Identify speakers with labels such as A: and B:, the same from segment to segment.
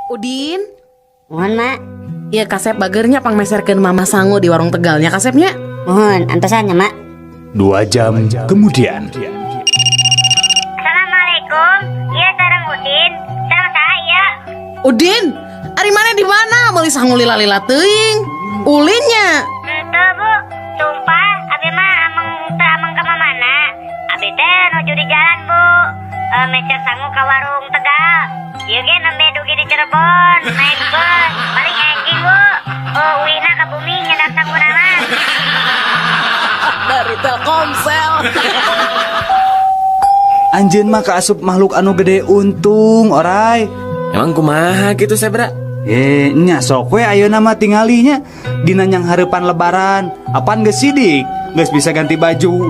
A: Udin.
B: Muhun, Mak.
A: Iya, kasep bager nya, pangmeserkeun Mama sangu di warung Tegal nya, kasep nya.
B: Muhun, antosan nya, Mak.
C: 2 jam kemudian.
B: Assalamualaikum. Iya, sareng Udin. Sareng saya.
A: Udin, ari maneh di mana? Meuli sangu lila-lila teuing. Ulin nya.
B: Henteu, Bu. Sumpah, abi mah ameng teu ameng ka mana. Abi teh nuju di jalan, Bu. E, meser sangu ka warung Tegal. Ieu ge nembe dugi di Cirebon, naik bus. Paling enjing, Bu. Oh, uihna ka bumi nyandak sanguna mah.
A: Dari Telkomsel.
D: Anjeun mah kaasup makhluk anu gede untung, orai.
E: Emang kumaha gitu, Sebra?
D: Eh, nya sok we ayeuna mah tingalinya dina nyanghareupan Lebaran. Apan geus sidik, geus bisa ganti baju.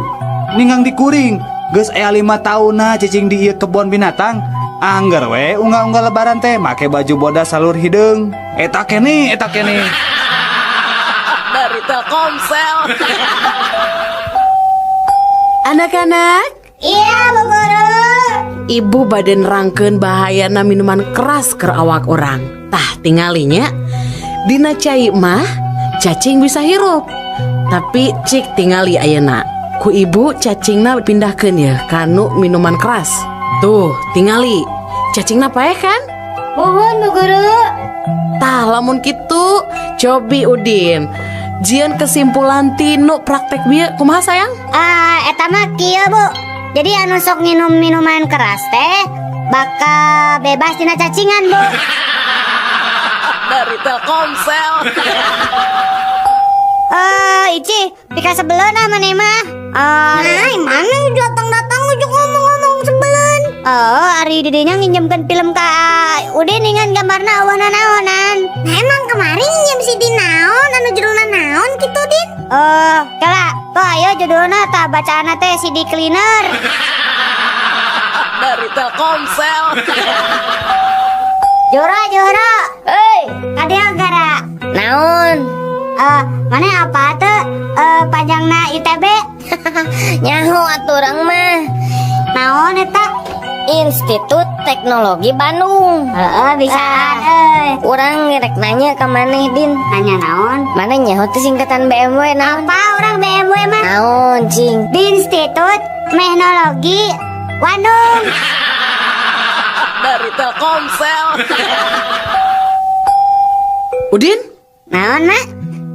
D: Ninggang di kuring, geus aya 5 taunna cicing di ieu kebon binatang. Angger we unggal-unggal Lebaran teh make baju bodas salur hideung. Eta keneh, eta keneh.
A: Dari Telkomsel. Anak-anak,
B: Iya, Bu Guru.
A: Ibu bade nerangkeun bahayana minuman keras ke awak urang. Tah, tingali nya. Dina cai mah cacing bisa hirup. Tapi cik tingali ayeuna. Ku Ibu cacingna pindahkeun ya kanu minuman keras. Tuh, tingali. Cacingna paeh kan?
B: Muhun, Bu Guru.
A: Tah, lamun kitu cobi Udin. Jieun kesimpulan tinu praktek bieu kumaha, sayang?
B: Ah, eta mah kieu, Bu. Jadi anu sok nginum minuman keras teh bakal bebas tina cacingan, Bu.
A: Dari Telkomsel.
B: Eh, Ici, pika sebeleun ah maneh mah. Eh, nah, mana datang-datang ujuk ngomong-ngomong sebeleun. Oh, ari didinya nginjemkeun film ka Udin dengan gambarna euweuh naonan.
F: Nah, emang kemarin nginjem CD naon anu judulna naon gitu, Din?
B: Oh, kala, tuh ayo judulna tah bacaanna teh CD cleaner.
A: Dari Telkomsel.
B: Jora, Jora.
F: Hei,
B: Kadieu gara.
F: Naon?
B: Eh, mana apa tuh? Eh, panjangna ITB?
F: Nyaho atuh urang mah.
B: Naon eta?
F: Institut Teknologi Bandung.
B: Heeh, bisaan euy.
F: Urang rek nanya ke maneh, Din.
B: Nanya naon?
F: Maneh nyaho tuh singkatan BMW naon?
B: Apa urang BMW mah?
F: Naon, cing?
B: Di Institut Teknologi Bandung.
A: Dari Telkomsel. Udin,
B: Naon, Mak?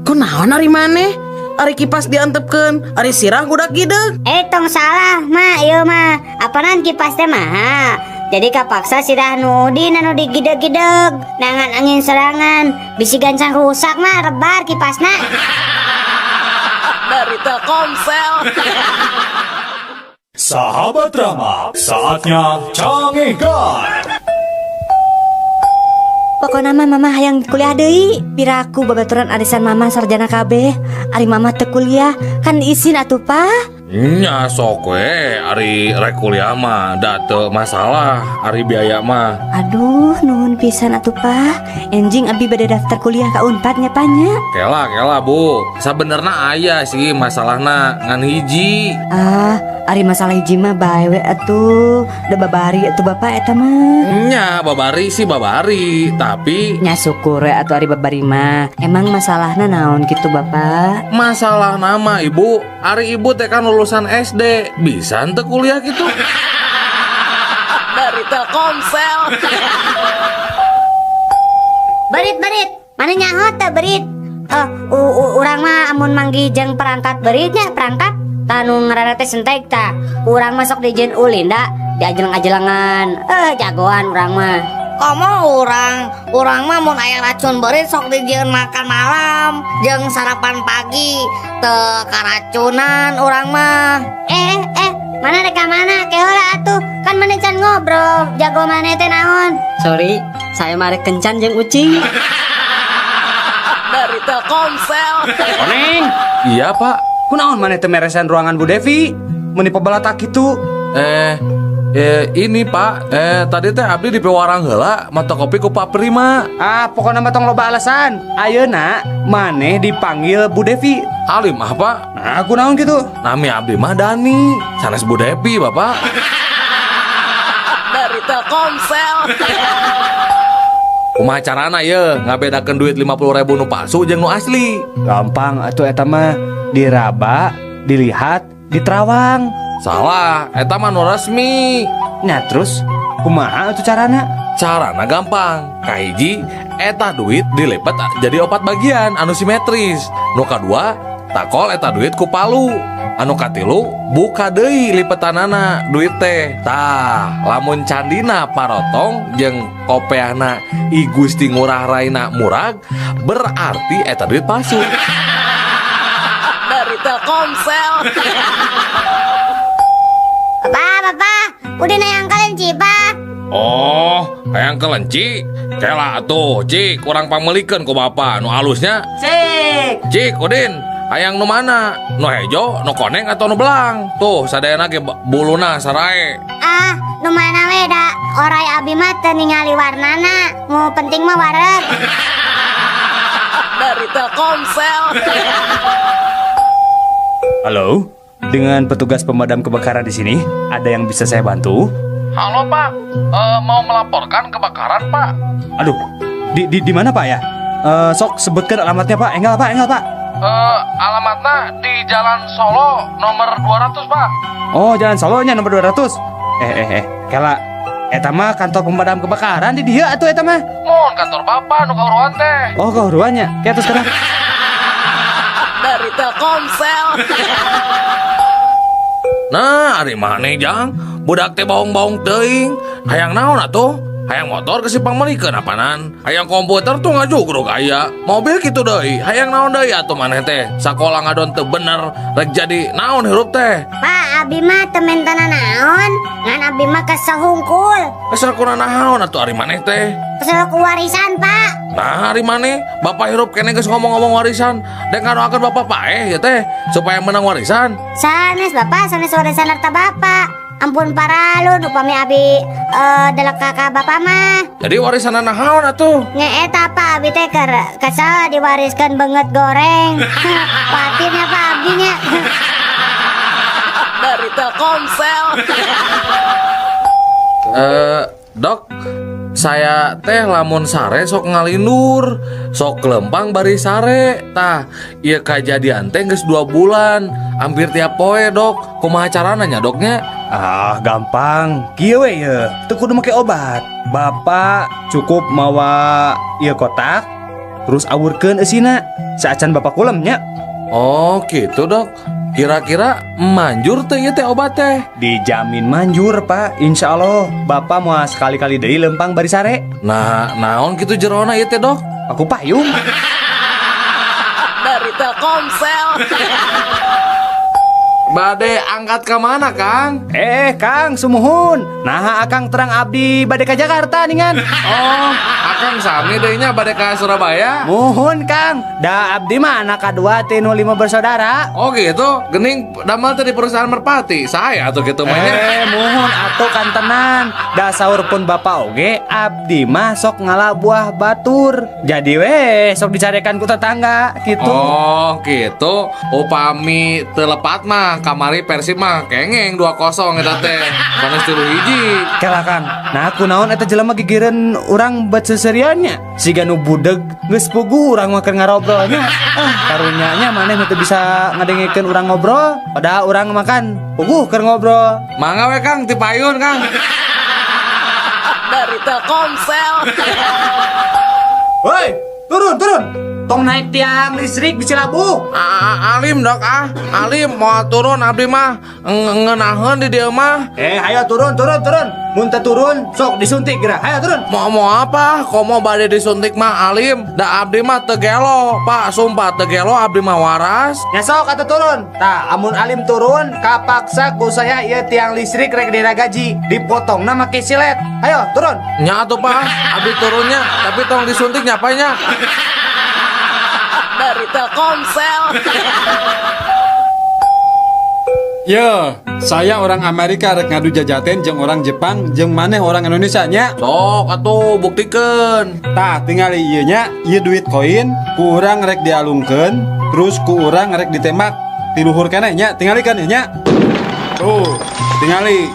A: Kunaon ari maneh? Ari kipas diantepkeun, ari sirah gudak gideg.
B: Eh, tong salah, Mak, ieu mah. Apanan kipas teh mah? Jadi kapaksa sirah nu Udin anu digideg-gideg. Nangan angin serangan, bisi gancang rusak mah rebar kipasna.
A: Dari Telkomsel.
C: Sahabat Rama, saatnya Cangekan.
G: Pokokna mah Mama hayang kuliah deui. Piraku babaturan arisan Mama sarjana kabeh. Ari Mama teu kuliah, kan isin atuh, Pa.
H: Nya sok we, ari rek kuliah mah da teu masalah, ari biaya mah.
G: Aduh, nuhun pisan atuh, Pa. Enjing abi bade daftar kuliah ka Unpad nya, Pa, nya.
H: Kela kela, Bu, sabenerna aya sih masalahna ngan hiji.
G: Ah, ari masalah hiji mah bae we atuh. Da babari atuh Bapak eta mah.
H: Nya babari sih babari, tapi
G: Nya syukur we atuh ari babari mah. Emang masalahna naon gitu, Bapak?
H: Masalahna mah, Ibu, ari Ibu teh kan lulusan SD, bisa henteu kuliah gitu?
A: Dari Telkomsel.
B: Berit, berit. Maneh nyaho teu berit? Eh, urang mah amun manggih jeung perangkat beritnya, perangkat tah nu ngaranna teh sentek tah. Urang mah sok dijieun ulin da, diajeleng-ajelengan. Eh, jagoan urang mah.
F: Komo urang, urang mah mun aya racun beurit sok dijieun makan malam jeung sarapan pagi, teu karacunan urang mah.
B: Eh, eh, maneh rek ka mana? Ke heula atuh. Kan maneh can ngobrol. Jago maneh teh naon?
G: Sorry, saya mah rek kencan jeung ucing.
A: Dari Telkomsel.
D: Koneng,
H: Iya, Pak.
D: Kunaon maneh teu meresan ruangan Bu Devi? Meuni pabalatak kitu.
H: Eh, eh ini Pak, eh tadi teh abdi di piwarang heula mata kopi ku Pak Prima.
D: Ah, pokoknya mah tong loba alasan. Ayeuna maneh dipanggil Bu Devi.
H: Alim ah, Pak.
D: Nah, kunaon gitu?
H: Nami abdi mah Dani, sanes Bu Devi, Bapak.
A: Dari Telkomsel.
H: Kumaha carana ye ngabedakeun duit 50.000 nu palsu jeung nu asli?
D: Gampang atuh eta mah, diraba, dilihat, diterawang.
H: Salah, eta mah nu resmi.
D: Nah, terus kumaha atuh carana?
H: Carana gampang. Kahiji, eta duit dilipat jadi opat bagian anu simetris. Nu kadua, takol eta duit ku palu. Anu katilu, buka deui lipetanana duit teh. Tah, lamun candina parotong jeung kopeahna I Gusti Ngurah Raina murag, berarti eta duit palsu.
A: Dari Telkomsel.
B: Bapak, bapak, udah hayang kelenci, Pak.
H: Oh, hayang kelenci? Kela atuh, Cik, kurang pangmeulikeun ku bapak nu alusnya.
A: Cik.
H: Cik, Udin, hayang nu mana? Nu hejo, nu koneng atau nu belang? Tuh, sadayana ge buluna sarae.
B: Ah, nu mana we da oray abi mah teu ningali warnana. Nu penting mah wareg.
A: Dari Telkomsel.
D: Halo, dengan petugas pemadam kebakaran di sini, ada yang bisa saya bantu?
H: Halo, Pak. Mau melaporkan kebakaran, Pak.
D: Aduh, di mana, Pak ya? Sok sebutkan alamatnya, Pak. Enggal, Pak, enggal, Pak.
H: Alamatnya di Jalan Solo nomor 200, Pak.
D: Oh, Jalan Solonya nomor 200. Kela, eta mah kantor pemadam kebakaran di dieu atuh eta mah.
H: Mun kantor Bapak nu kahuruan teh.
D: Oh, kahuruannya. Kayak terus sekarang.
A: Dari Telkomsel.
H: Nah, ari maneh jang, budak teh baong-baong teuing. Hayang naon atuh? Hayang motor geus dipangmeulikeun apanan? Hayang komputer tuh ngajugruk aya. Mobil kitu deui. Hayang naon deui atuh maneh teh? Sakola ngadon teu bener, rek jadi naon hirup teh?
B: Pak, abi mah teu menta naon, ngan abi mah kesel hungkul.
H: Kesel kuna naon atuh ari maneh teh?
B: Kesel ku warisan, Pak.
H: Nah, ari maneh, bapak hirup keneh geus ngomong-ngomong warisan. Dek ngadoakeun bapak paeh ya teh supaya menang warisan.
B: Sanes bapak, sanes warisan harta bapak. Ampun paralun upami abi delek ka bapak mah.
H: Jadi warisan naon atuh?
B: Nya eta Pak, abi teh keur kesel diwariskan beungeut goreng. Patinnya Pak abi nya.
A: Dari Telkomsel.
H: Dok, saya teh lamun sare sok ngalindur, sok kelempang bari sare. Tah, ieu kajadian teh geus 2 bulan, hampir tiap poe, Dok. Kumaha carana nya, Doknya?
D: Ah, gampang. Kieu we ye, teu kudu make obat. Bapak cukup mawa ieu kotak, terus awurkeun eusina. Saacan bapak kulem nya.
H: Oh, gitu, Dok. Kira-kira manjur teh ieu teh obat teh?
D: Dijamin manjur, Pak. Insya Allah, Bapak mau sekali-kali deui lempang bari sare.
H: Nah, naon kitu jerona ieu teh, Dok?
D: Aku payung.
A: Dari Telkomsel.
H: Bade angkat ke mana, Kang?
D: Kang, sumuhun. Nah, Akang terang abdi bade ka Jakarta ningan.
H: Oh, Akang sami deui nya bade ka Surabaya.
D: Muhun, Kang. Da abdi mah anak kadua ti nu 5 bersaudara.
H: Oh gitu, gening damel teh di perusahaan Merpati. Saya atuh kitu mah nya.
D: Muhun atuh kantenan. Da saur pun bapak oge abdi mah sok ngala buah batur. Jadi weh sok dicarekan ku tetangga gitu.
H: Oh gitu. Upami teu lepat mah kamari Persib mah kengeng 2-0 eta teh. Sanes 3-1.
D: Kela Kang. Nah kunaon eta jelema gigireun urang bet seseriannya. Siga nu budeg geus puguh urang mah keur ngarobrolnya. Ah, karunya nya maneh nu teu bisa ngadengekeun urang ngobrol, padahal urang makan puguh keur ngobrol.
H: Mangga we Kang ti payun Kang.
A: Dari Telkomsel.
D: Woi, turun turun. Tong naik tiang listrik bisa labuh.
H: Alim dok ah, alim mau turun abdi mah ngenaheun di dieu mah.
D: Ayo turun turun turun. Mun teu turun sok disuntik geura. Ayo turun.
H: Mau apa? Komo bade disuntik mah alim. Da abdi mah teu gelo, Pak, sumpah teu gelo abdi mah waras.
D: Nya sok atuh turun. Tah, amun alim turun kapaksa ku saya ieu tiang listrik rek diragaji, dipotongna make silet. Ayo turun.
H: Nya atuh Pak, abdi turunnya, tapi tong disuntik nya Pak nya.
A: Dari Telkomsel.
I: Yo, saya orang Amerika rek ngadu jajaten jeung orang Jepang jeung maneh orang Indonesia nya.
H: Sok atuh buktikeun.
I: Tah, tingali ieu nya, ieu duit koin ku urang rek dialungkeun, terus ku urang rek ditembak ti luhur keneh nya, tingalikeun ieu nya. Tuh, tingali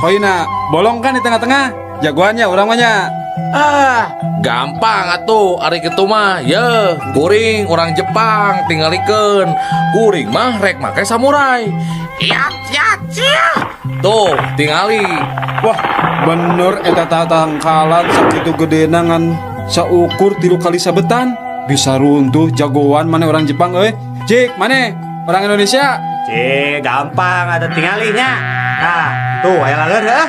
I: koinna bolong kan di tengah-tengah. Jagoannya urang mah nya.
H: Ah, gampang atuh ari kitu mah. Ye, kuring orang Jepang tingalikeun. Kuring mah rek make samurai. Iya, iya, iya. Tuh, tingali.
I: Wah, bener eta tatangkalan sakitu gedena ngan saukur 3 kali sabetan. Bisa runtuh jagoan mana orang Jepang euy. Cik, mana orang Indonesia?
D: Cik, gampang ada tingalinya. Nah, tuh aya laleur heuh.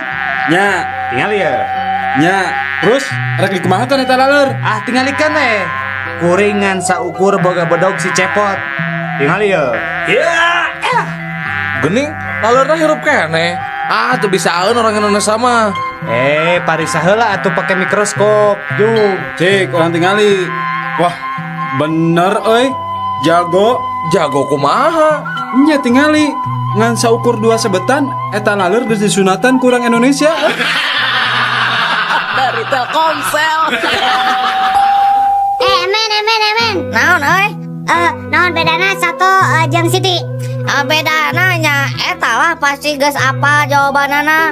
I: Nya,
D: tingali ya.
I: Nya, terus rek dikumahakeun eta laleur?
D: Ah, tingalikeun we. Kuringan saukur boga bedog si cepot. Tingali ya. Ya.
H: Gening, laleurna hirup keneh. Ah, teu bisaeun orang Indonesia mah.
D: Parisa heula atuh pake mikroskop. Jung.
I: Cik, orang tingali. Wah, bener euy. Jago.
H: Jago kumaha?
I: Nya tingali. Ngan saukur 2 sebetan eta laleur geus disunatan ku urang Indonesia.
A: Dari Telkomsel.
B: Emen.
F: Naon euy?
B: Naon bedana satu jeung Siti?
F: Bedana nya eta lah pasti geus apa jawabanana.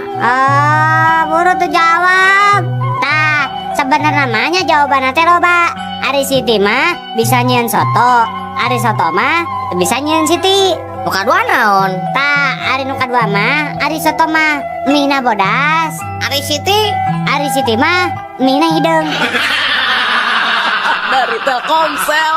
B: Buru tuh jawab. Tah, sebenarnya namanya jawabanna teh loba. Ari Siti mah bisa nyieun soto, ari soto mah bisa nyieun Siti.
F: Nu kadua naon?
B: Tah, ari nu kadua mah ari soto mah mina bodas.
F: Ari Siti?
B: Ari Siti mah mina hideung.
A: Dari Telkomsel.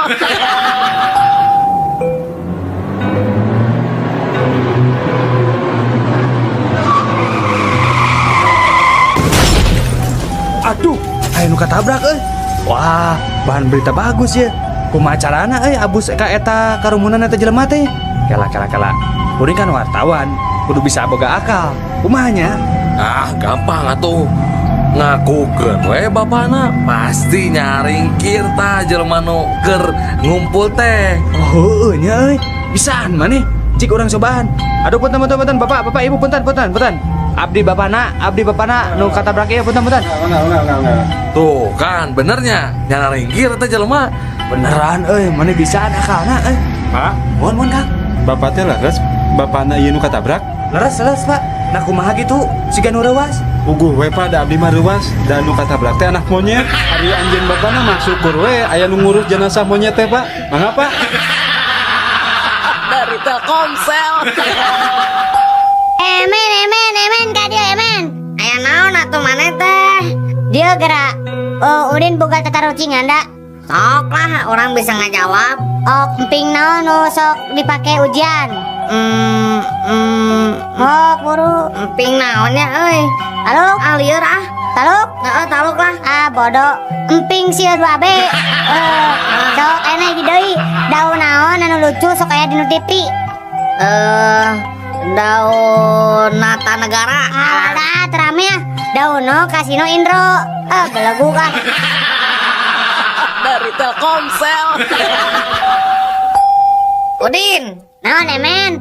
D: Aduh, aya nu katabrak euy. Wah, bahan berita bagus ya. Kumaha carana euy abus ka eta karumunan eta jelema teh? Kela kela kela. Kuring kan wartawan, kudu bisa boga akal. Kumaha nya?
H: Ah, gampang atuh. Ngakukeun we bapana pasti nyaringkir tah jelema nu keur ngumpul teh.
D: Oh, heueuh nya euy. Bisaan maneh. Cik urang cobaan. Aduh punten punten punten bapak, bapak ibu punten punten punten. Abdi bapana nu katabrak ieu punten punten.
I: Enggak.
H: Tuh kan benernya nyaringkir teh jelema.
D: Beneran euy, maneh bisaan akalna euy.
I: Pak,
D: mohon Kang.
I: Bapak teh leres, bapana ieu nu katabrak?
D: Leres leres Pak. Nah kumaha gitu siga nu reuas.
I: Uguh we Pak, da abdi mah reuas, da nu katabrak teh anak monyet. Ari anjeun bapana mah syukur we aya nu ngurus jenazah monyet teh Pak. Mangga Pak.
A: Dari Telkomsel.
B: Emen ka dieu emen.
F: Aya naon atuh maneh teh?
B: Dieu gerak. Oh, Udin boga tatarucingan da.
F: Sok lah, orang bisa ngajawab.
B: Oh, emping naon nu sok dipake ujian? Mok buru.
F: Emping naonnya euy?
B: Taluk?
F: Ah, lieur ah.
B: Taluk?
F: Heeh, taluk lah.
B: Ah, bodoh. Emping sieun 2B. Sok ene di deui. Daun naon anu lucu sok aya di nu TV?
F: Daun Nata Negara.
B: Ah, lah, terame ah. Daun no Kasino Indro. Belegu ah.
A: Dari Telkomsel.
F: Udin.
B: Naon emen?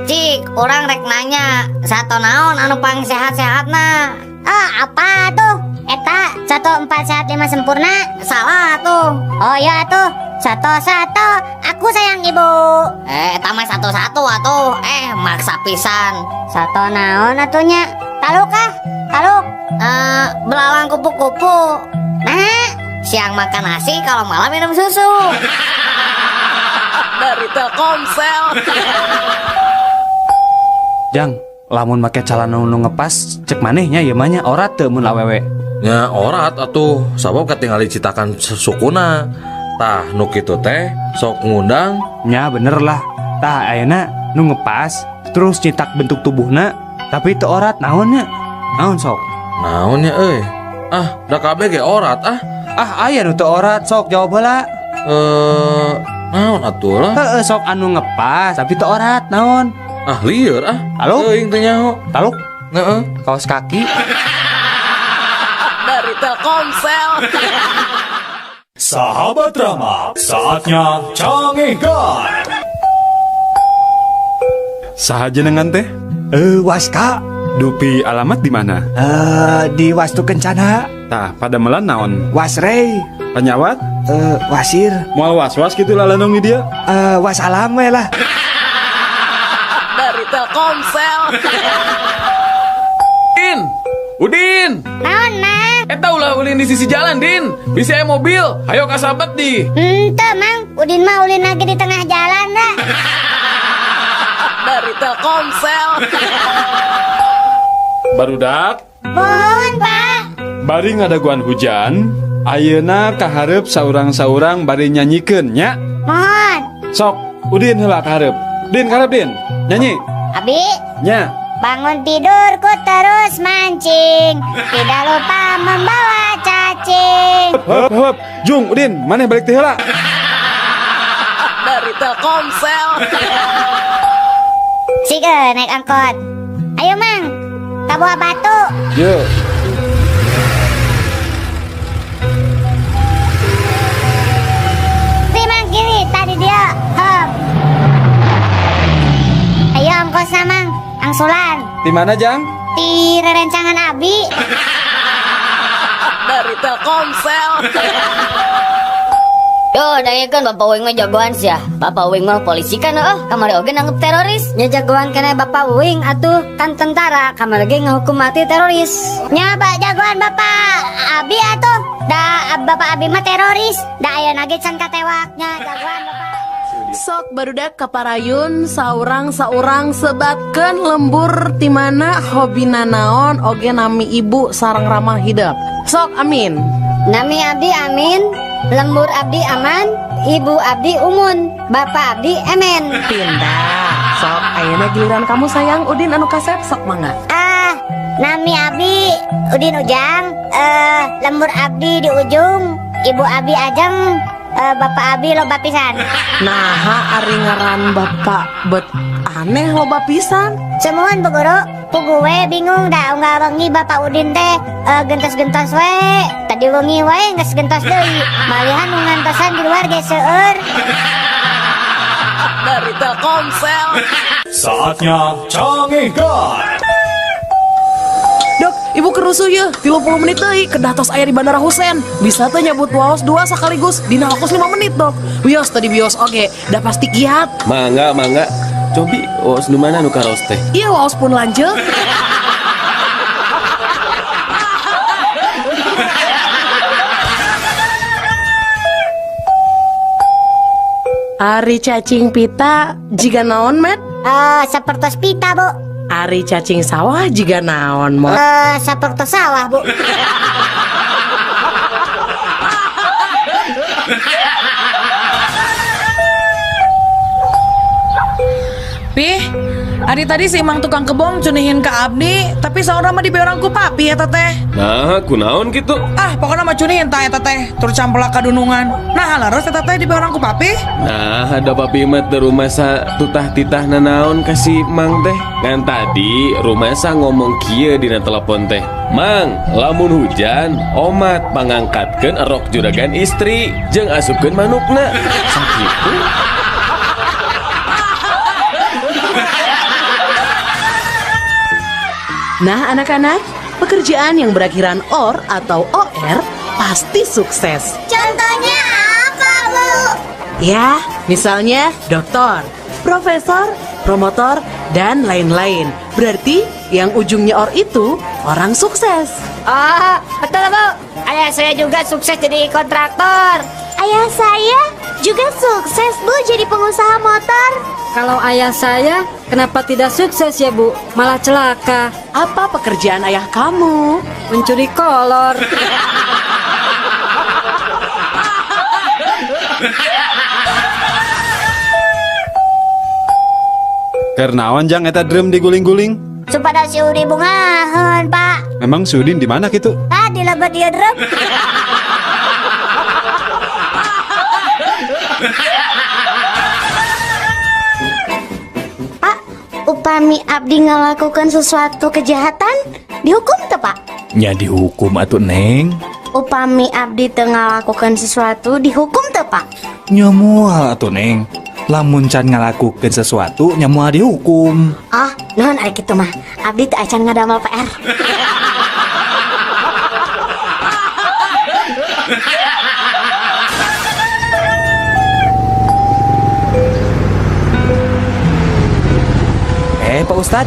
F: Cik, orang rek nanya, sato naon anu pang sehat-sehatna?
B: Ah, apa tuh? Eta 1 4 sehat 5 sempurna.
F: Salah tuh.
B: Oh iya tuh. 1 1 aku sayang ibu.
F: Eta mah 1 1 atuh. Maksa pisan.
B: Sato naon atunya? Taluk ah? Taluk.
F: Belalang kupu-kupu.
B: Nah,
F: siang makan nasi, kalau malam minum susu.
A: Dari Telkomsel.
D: Jang, lamun make calana nu ngepas cek manehnya ieu mah nya orat teu mun awewe.
H: Nya orat atuh, sabab katingali citakan sukuna. Tah nu kitu teh sok ngundang.
D: Nya bener lah. Tah ayeuna nu ngepas terus nyitak bentuk tubuhna tapi teu orat naonnya? Naon sok?
H: Naonnya euy? Ah, da kabeh ge orat ah.
D: Ah, aya nu teu orat sok jawab heula.
H: Naon atuh lah?
D: Heeh, sok anu ngepas tapi teu orat naon?
H: Ah, lieur ah.
D: Taluk?
H: Teuing teu nyaho.
D: Taluk?
H: Heeh.
D: Kaos kaki.
A: Dari Telkomsel.
C: Sahabat Rama, saatnya Cangehgar.
I: Saha jenengan teh?
D: Waska.
I: Dupi alamat di mana?
D: Di Wastu Kencana.
I: Tah, pada melan naon?
D: Wasrei.
I: Panyawat?
D: Wasir.
I: Moal was-was gitu lalanong di dia?
D: Wasalam we lah.
A: Dari Telkomsel.
H: Udin, Udin.
B: Naon, Mang? Mang.
H: Eta ulah ulin di sisi jalan, Din. Bisa aya mobil. Ayo kasabet di.
B: Henteu, Mang. Udin mah ulin lagi di tengah jalan dah.
A: Dari Telkomsel.
I: Barudak.
B: Mohon, Pak.
I: Bari ngadaguan hujan, ayeuna kaharep saurang-saurang bari nyanyikeun nya.
B: Mohon.
I: Sok, Udin heula kaharep. Din kaharep Din. Nyanyi.
B: Abi.
I: Nya.
B: Bangun tidurku terus mancing, tidak lupa membawa cacing.
I: Heup, heup. Jung, Udin, maneh balik teh heula.
A: Dari Telkomsel.
B: Sik naik angkot. Ayo, Mang. Ka Buah Batu.
I: Yo.
B: Si Mang kiri tadi dia. Hop. Ayo ongkosna, Mang. Angsulan.
I: Di mana, Jang?
B: Di rerencangan Abi.
A: Dari Telkomsel.
F: Yo, kan Bapak Wing mah jagoan sih ya. Bapak Wing mah polisi kan kamari oge nanggep teroris. Nya jagoan kana Bapak Wing atuh kan tentara kamari ge ngahukum mati teroris.
B: Nya Pak jagoan Bapak Abi atuh. Da Bapak Abi mah teroris. Da ayeuna ge can katewaknya jagoan Bapak.
A: Sok barudak kaparayun saurang-saurang sebatkeun lembur ti mana hobina naon oge nami ibu sareng ramah hidup. Sok amin.
F: Nami abdi amin, lembur abdi aman, ibu abdi umun, bapak abdi emen.
A: Pindah. Sok ayeuna giliran kamu sayang Udin anu kasep sok mangga.
B: Ah, nami abdi Udin Ujang, lembur abdi di ujung, ibu abdi ajeng, bapak abi loba pisan.
A: Naha ari ngaran bapak bet aneh loba pisan.
B: Semuan Bu Guru, pugu we bingung da unggal wengi Bapak Udin teh gentos-gentos we. Tadi wengi wae geus gentos deui. Malihan nu ngantosan di luar ge seueur.
A: Dari Telkomsel.
C: Saatnya Cangehgar.
A: Dok, ibu kerusuh ya, 30 menit deui kedah tos aya di Bandara Husein. Bisa teh nyabut waos 2 sekaligus dina ongkos 5 menit, Dok. Wios tadi bios oge, dah pasti kiat.
E: Mangga, mangga. Cobi waos nu mana nu karaos teh?
A: Iya waos pun lanjut. Ari cacing pita jiga naon, Met?
B: Sapertos pita, Bu.
A: Ari cacing sawah jiga naon, Mot?
B: Sapertos sawah, Bu.
J: Pih, ari tadi si Mang tukang kebon cunihin ke abdi, tapi saurang mah dibeorang ku papi eta teh.
E: Nah, kunaon gitu?
J: Ah, pokoknya mah cunihin tah eta teh, tur campelak kadunungan. Nah, leres eta teh dibeorang ku papi.
E: Nah, ada papi mah teu rumasa tutah titah nanaon ka si Mang teh. Ngan tadi rumasa ngomong kieu dina telepon teh. Mang, lamun hujan, omat pangangkatkeun erok juragan istri jeung asupkeun manukna. Sakitu.
A: Nah anak-anak, pekerjaan yang berakhiran OR atau OR pasti sukses.
B: Contohnya apa, Bu?
A: Ya, misalnya doktor, profesor, promotor, dan lain-lain. Berarti yang ujungnya OR itu orang sukses.
F: Oh, betul, Bu. Ayah saya juga sukses jadi kontraktor.
B: Ayah saya juga sukses, Bu, jadi pengusaha motor.
G: Kalau ayah saya, kenapa tidak sukses ya, Bu? Malah celaka.
A: Apa pekerjaan ayah kamu?
G: Mencuri kolor.
I: Kernaon jang eta drum diguling-guling?
B: Supada si Udi bungaheun, Pak.
I: Memang si Udin di mana kitu?
B: Ah, di lebet ieu drum. Pak, upami abdi ngalakukan sesuatu kejahatan, dihukum teu, Pak?
C: Nya dihukum atuh, Neng.
B: Upami abdi teu ngalakukan sesuatu, dihukum teu, Pak?
D: Nya moal atuh, Neng. Lamun can ngalakukeun sesuatu nya moal dihukum.
B: Oh, nuhun ari kitu mah. Abdi teu acan ngadamel PR.
D: Pak Ustad,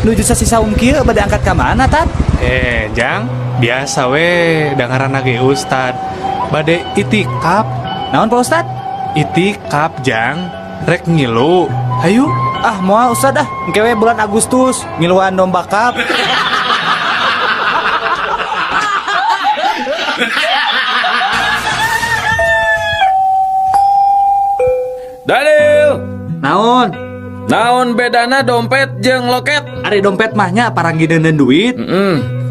D: nuju sasi saum kieu bade angkat ka mana, Tad?
K: Eh, Jang, biasa we dengaran ge Ustad. Bade itikap.
D: Naon Pak Ustad?
K: Itikap, Jang. Rek ngilu. Hayu.
D: Ah, moal Ustad ah. Engke we bulan Agustus ngiluan domba kap.
H: Daniel,
D: Naon?
H: Naon bedana dompet jeung loket?
D: Ari dompet mah nya paranggi deuneun duit.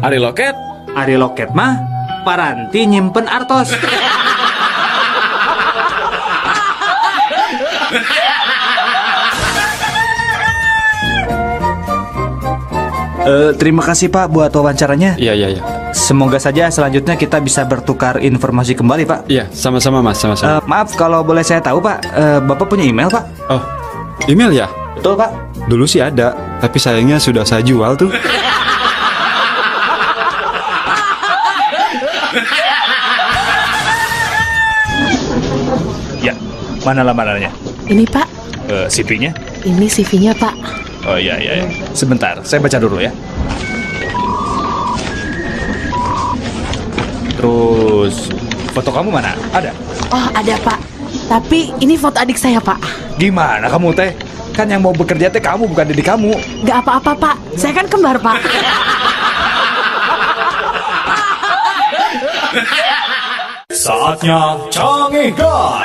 H: Ari loket?
D: Ari loket mah paranti nyimpen artos. Terima kasih Pak buat wawancaranya.
I: Iya.
D: Semoga saja selanjutnya kita bisa bertukar informasi kembali Pak.
I: Iya, sama-sama Mas, sama-sama.
D: Maaf kalau boleh saya tahu Pak, Bapak punya email Pak?
I: Oh, email ya?
D: Betul Pak.
I: Dulu sih ada, tapi sayangnya sudah saya jual tuh.
C: Ya, mana lamarannya?
A: Ini Pak,
C: CV-nya?
A: Ini CV-nya Pak.
C: Oh iya. Sebentar, saya baca dulu ya. Terus, foto kamu mana? Ada?
A: Oh ada Pak, tapi ini foto adik saya Pak.
C: Gimana kamu teh? Kan yang mau bekerja teh kamu, bukan diri kamu.
A: Gak apa-apa Pak, saya kan kembar Pak.
C: Saatnya Cangehgar.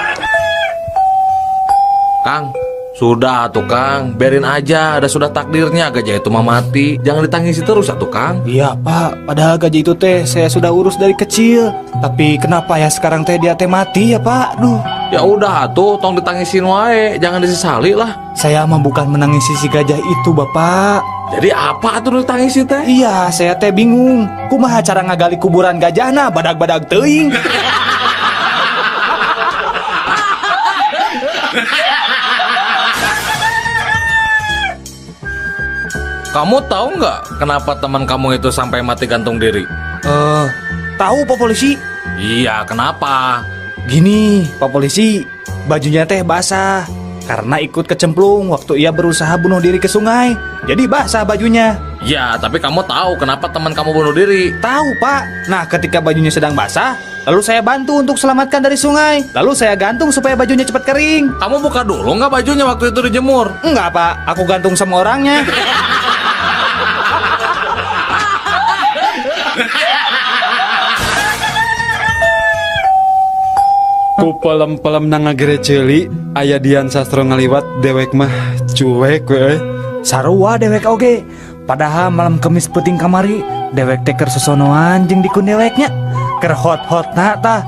H: Kang, sudah tuh Kang, biarin aja, ada sudah takdirnya gajah itu mah mati. Jangan ditangisi terus atuh Kang.
D: Iya Pak, padahal gajah itu teh saya sudah urus dari kecil. Tapi kenapa ya sekarang teh dia teh mati ya Pak? Duh.
H: Ya udah atuh, tong ditangisin wae, jangan disesali lah.
D: Saya mah bukan menangisi si gajah itu Bapak.
H: Jadi apa atuh ditangisi teh?
D: Iya, saya teh bingung. Kumaha cara ngagali kuburan gajahna badag-badag teuing.
H: Kamu tahu nggak kenapa teman kamu itu sampai mati gantung diri?
D: Tahu Pak Polisi.
H: Iya, kenapa?
D: Gini, Pak Polisi, bajunya teh basah karena ikut kecemplung waktu ia berusaha bunuh diri ke sungai. Jadi basah bajunya.
H: Ya, tapi kamu tahu kenapa teman kamu bunuh diri?
D: Tahu, Pak. Nah, ketika bajunya sedang basah, lalu saya bantu untuk selamatkan dari sungai. Lalu saya gantung supaya bajunya cepat kering.
H: Kamu buka dulu nggak bajunya waktu itu dijemur?
D: Enggak, Pak. Aku gantung sama orangnya.
I: Ku pelem-pelem nang ngagere ceuli, aya Dian Sastro ngaliwat dewek mah cuek we.
D: Sarua dewek oge. Padahal malam Kemis peuting kamari dewek teh keur sosonoan jeung dikun deweknya. Keur hot-hotna tah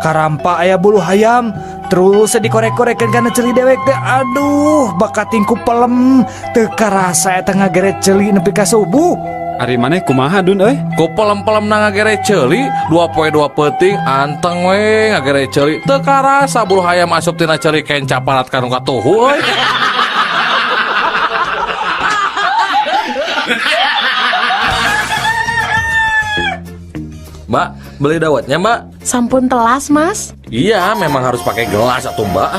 D: karampa aya bulu hayam terus dikorek-korekeun kana ceuli dewek teh. Aduh, bakating ku pelem teu karasa eta ngagere ceuli nepi ka subuh.
I: Ari maneh kumaha Dun euy?
H: Ku pelem-pelem na ngagere ceuli, 2 poe 2 peuting anteng we ngagere ceuli. Teu karasa bulu hayam asup tina ceuli kenca parat ka nu katuhu euy. Mbak, beli dawetnya, Mbak?
A: Sampun telas, Mas.
H: Iya, memang harus pakai gelas atau Mbak.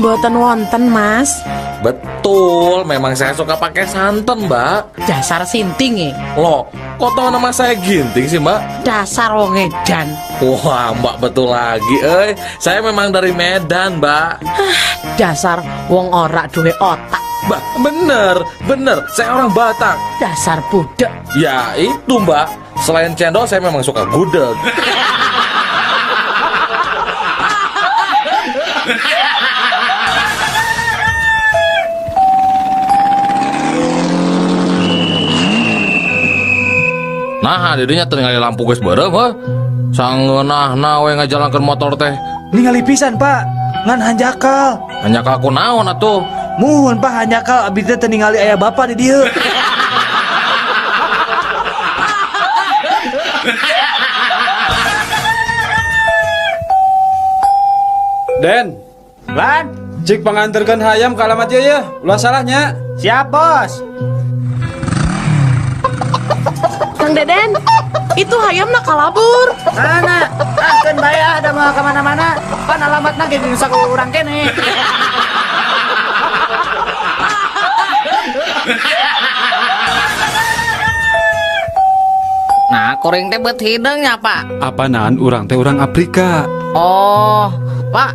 A: Mboten wonten, Mas.
H: Betul, memang saya suka pakai santan, Mbak.
A: Dasar sinting ya.
H: Loh, kok tahu nama saya Ginting sih, Mbak?
A: Dasar wong edan.
H: Wah, Mbak betul lagi, Saya memang dari Medan, Mbak.
A: Dasar wong ora duwe otak.
H: Mbak, bener, saya orang Batak.
A: Dasar budek.
H: Ya, itu, Mbak. Selain cendol, saya memang suka gudeg. Nah, didinya teu ningali lampu geus beureum heuh. Sangeunahna we ngajalankeun motor teh.
D: Ningali pisan, Pak. Ngan hanjakal.
H: Hanjakal ku naon atuh?
D: Muhun, Pak, hanjakal abdi teh teu ningali aya bapak di dieu.
I: Den,
D: Lan,
I: cik panganterkeun hayam ka alamat ieu ya. Ulah salahnya.
D: Siap, Bos.
A: Kang Deden, itu hayam nak kalabur.
D: Mana? Ah, keun bae ah, da moal ka mana-mana. Pan alamatna ge geus ku urang kene.
F: Nah, kuring teh beut hideung nya, Pak.
I: Apanan urang teh urang Afrika.
F: Oh, Pak.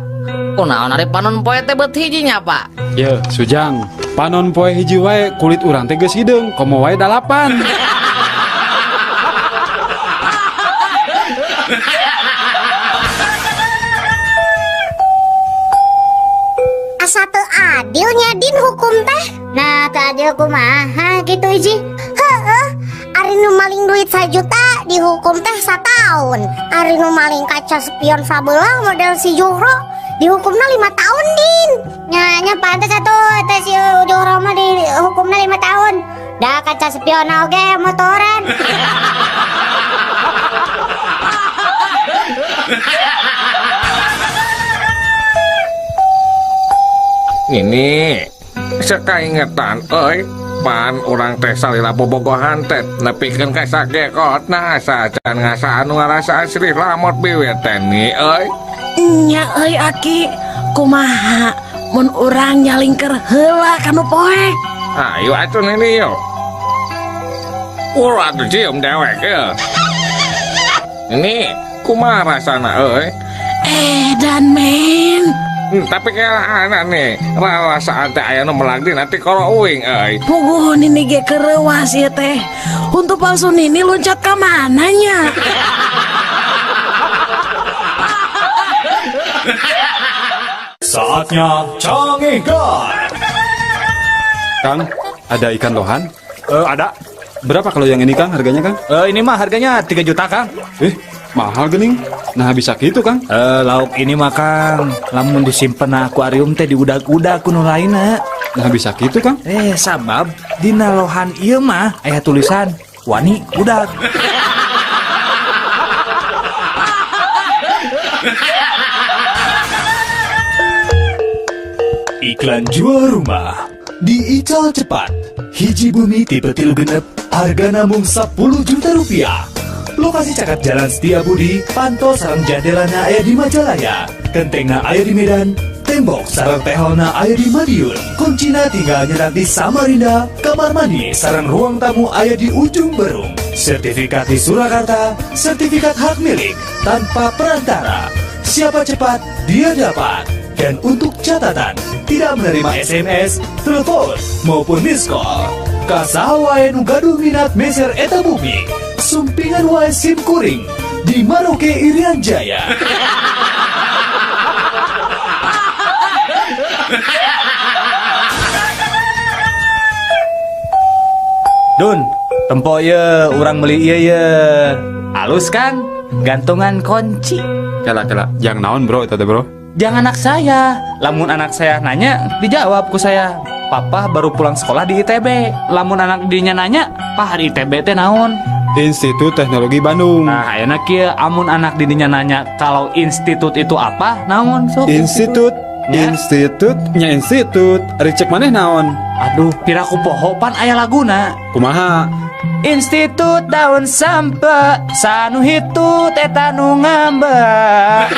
F: Kunaon ari panon poe teh beut hiji nya, Pak?
I: Ye, Sujang, panon poe hiji wae kulit urang teh geus hideung, komo wae dalapan.
B: Asa teu adil nya Din hukum teh. Nah, teu adil kumaha gitu Iji. Heeh, ari nu maling duit sajuta dihukum teh sataun. Ari nu maling kaca spion sabelah model si Juhro dihukumna 5 tahun Din. Nya nya pantes atuh teh si Juhro mah dihukumna 5 tahun. Da kaca spion oge motoran.
H: Ini sekaingetan euy pan urang teh salila bobogohan teh nepikeun ka sakekotna asa acan ngasa anu ngarasaan srih lamot biwir teh ni euy.
A: Nya euy aki, kumaha mun urang nyalingker heula ka nu poek?
H: Ayo atuh nini yo. Ulah atuh cium dewek ye. Ini kumaha rasana euy?
A: Dan men.
H: Tapi kayak anak nih, rasa teh aya nu melagdi nanti koro uing euy.
A: Puguh nini ge kereuas ieu teh. Untuk palsu nini loncat ka mana nya?
D: Saatnya Cangehgar.
I: Kang, ada ikan lohan?
K: Ada.
I: Berapa kalau yang ini Kang harganya Kang?
D: Ini mah harganya 3 juta Kang.
I: Mahal gening. Nah bisa gitu Kang.
D: Lauk ini mah Kang, lamun disimpen na akuarium teh diudag-udag ku nu lainna.
I: Nah bisa gitu Kang.
D: Sabab dina lohan ieu mah aya tulisan wani udag.
C: Iklan jual rumah di Ical Cepat. Hiji bumi tipe 3 6 harga namung 10 juta rupiah. Lokasi caket Jalan Setia Budi, panto sareng jandelana aya di Majalaya, kentengna aya di Medan, tembok sareng tehelna aya di Madiun, kuncina tinggal nyerat di Samarinda, kamar mandi sareng ruang tamu aya di Ujung Berung, sertifikat di Surakarta, sertifikat hak milik tanpa perantara. Siapa cepat, dia dapat. Dan untuk catatan, tidak menerima SMS, telepon, maupun miss call. Ka saha wae nu gaduh minat meser eta bumi, sumpingan wae sim kuring di Maroke Irian Jaya.
D: Dun, tempo ye, urang beli ieu ye. Halus kan? Gantungan kunci.
I: Kela kela, jang naon bro itu teh bro?
D: Jangan anak saya. Lamun anak saya nanya, dijawab ku saya. Papa baru pulang sekolah di ITB. Lamun anak dinya nanya, Pah di ITB teh naon?
I: Institut Teknologi Bandung.
D: Nah, ayeuna kieu amun anak didinya nanya kalau institut itu apa, naon sok?
I: Institut,
D: Ya.
I: institut, nya institut. Ari cek maneh naon?
D: Aduh, piraku poho pan aya laguna.
I: Kumaha?
D: Institut daun sampe, sanu hitut eta nu ngambek.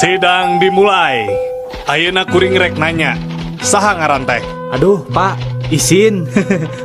K: Sidang dimulai. Ayeuna kuring rek nanya, saha ngaran teh?
D: Aduh, Pak, isin.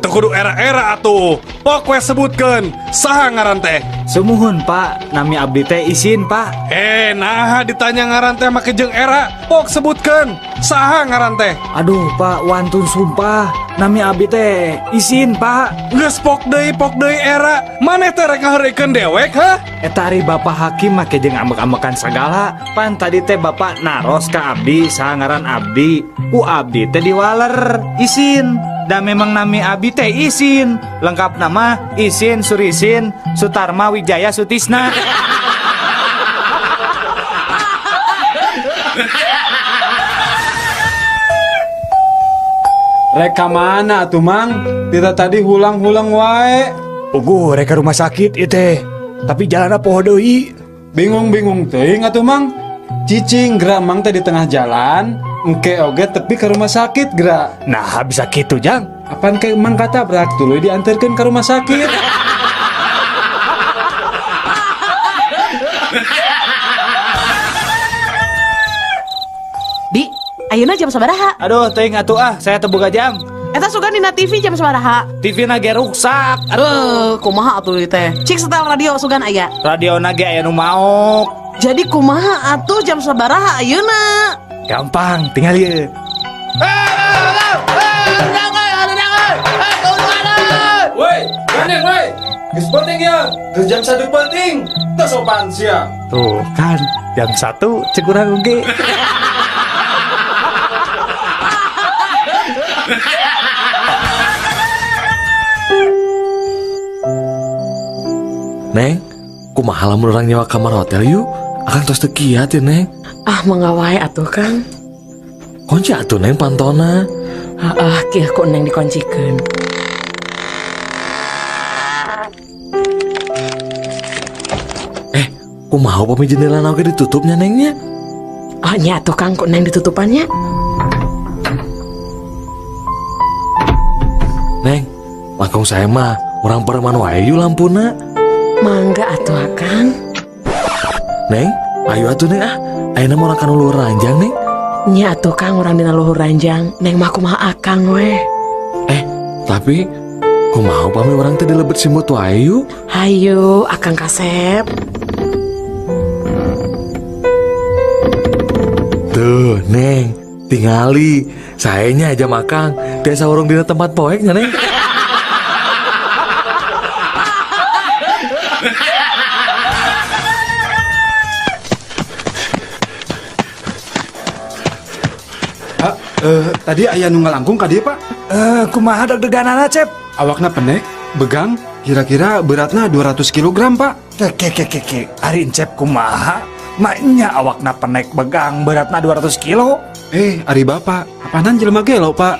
K: Teu kudu era-era atuh. Pok we sebutkeun, saha ngaran teh?
D: Sumuhun, Pak, nami abdi teh isin, Pak.
K: Naha ditanya ngaran teh make jeung era. Pok sebutkeun, saha ngaran teh?
D: Aduh, Pak, wantun sumpah. Nami abdi teh isin, Pak.
K: Geus pok deui era. Maneh teh rek ngaheureuykeun dewek, hah?
D: Eta ari Bapak Hakim make jeung ambek-ambekan sagala. Pan tadi teh Bapak naros ka abdi, saha ngaran abdi. Ku abdi teh diwaler, isin. Da memang nami abdi teh isin. Lengkap nama Isin Surisin Sutarma Wijaya Sutisna.
I: Rek ka mana atuh Mang? Tita tadi hulang-hulang wae.
C: Puguh rek ka rumah sakit ieu teh. Tapi jalanna poho deui.
I: Bingung-bingung teuing atuh Mang. Cicing geura Mang teh di tengah jalan, engke oge tepi ke rumah sakit geura.
C: Nah, bisa kitu Jang.
I: Apan ke Mang katabrak tuluy diantarkeun ke rumah sakit.
A: Di, Ayeuna jam sabaraha?
D: Aduh, teuing atuh ah, saya teu boga jam.
A: Eta sugan dina TV jam sabaraha?
D: TV na ge ruksak.
A: Aduh, kumaha atuh ieu teh? Cik setel radio sugan aya.
D: Radio na ge aya nu maok.
A: Jadi kumaha atuh jam sabaraha ayeuna?
D: Gampang, tinggal ieu.
I: Woi, gandeng woi. Geus penting ya. Geus jam 1 penting. Teu sopan sia.
D: Tuh kan, jam 1 cek urang oge.
H: Neng, kumaha lamun urang nyewa kamar hotel yuk? Akang tos teu kiat ya, Neng.
A: Ah, mangga wae atuh, Kang.
H: Kunci atuh Neng pantona.
A: Ah, kieu ku Neng dikoncikeun.
H: Kumaha upami jendela oge ditutupnya Nengnya?
A: Ah, nya atuh Kang ku Neng ditutupannya.
H: Neng, langkung saya mah urang pareman wae yuk lampuna.
A: Mangga atuh Akang.
H: Neng, ayo atuh Neng ah. Ayeuna mah urang kana luhur ranjang Neng.
A: Nya atuh Kang urang dina luhur ranjang. Neng mah kumaha Akang weh.
H: Tapi kumaha upami urang teh dilebet simut wae yuk?
A: Hayu Akang kasep.
H: Tuh, Neng, tingali. Saenya aja makang, tiasa urung dina tempat poek nya, Neng.
I: Pak, tadi aya nu ngalangkung ka dieu, Pak.
D: Kumaha deg-deganana, Cep?
I: Awakna pendek, begang, kira-kira beratna 200 kilogram, Pak.
D: Ke ke ke ke, ari Encep kumaha? Maknya awakna penek begang beratna 200 kilo.
I: Ari Bapak, apanan jelema gelo, Pak?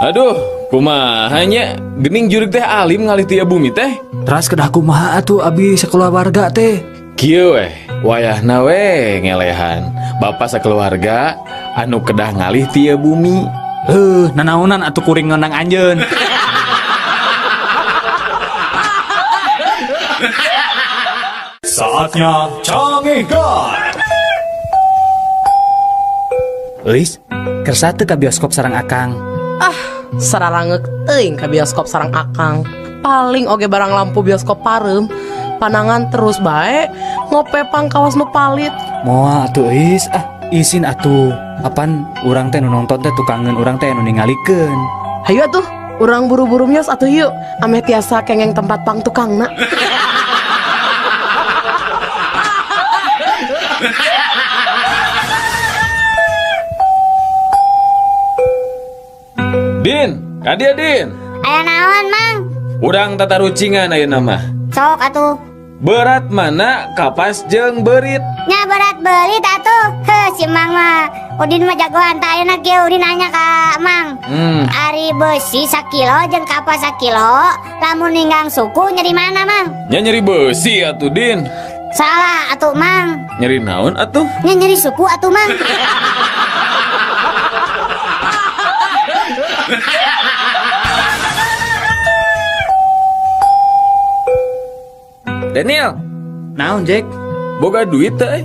E: Aduh, kumaha nya? Gening jurig teh alim ngalih ti bumi teh.
D: Teras kedah kumaha atuh abi sakeluarga teh?
E: Kieu weh, wayahna weh ngelehan. Bapak sakeluarga anu kedah ngalih ti bumi.
D: Nanaonan atuh kuring ngonang anjeun.
C: Saatnya Cangehgar.
D: Euis, kersa teu ka bioskop sareng Akang.
A: Ah, sararangeuk teuing ka bioskop sareng Akang. Paling oge barang lampu bioskop pareum, panangan terus bae ngope pangkawas nu palit.
D: Moal atuh Euis, ah isin atuh. Apan urang teh nu nonton teh tukangeun urang teh nu ningalikeun.
A: Hayu atuh, urang buru-buru mios atuh yuk, ameh tiasa kengeng tempat pang tukangna.
E: Din, kadia Din.
F: Aya naon, Mang?
E: Urang tatarucingan ayeuna mah.
F: Sok atuh.
E: Berat mana kapas jeung beurit?
F: Nya berat beurit atuh. Heuh, si Mang mah. Udin mah jagoan tah ayeuna kieu Udin nanya ka Mang. Ari beusi sakilo jeung kapas sakilo, lamun ninggang suku nyeri mana, Mang?
E: Nya nyeri beusi atuh, Din.
F: Salah atuh, Mang.
E: Nyeri naon atuh?
F: Nya nyeri suku atuh, Mang.
E: Daniel,
D: Naon, Jack?
E: Boga duit teh?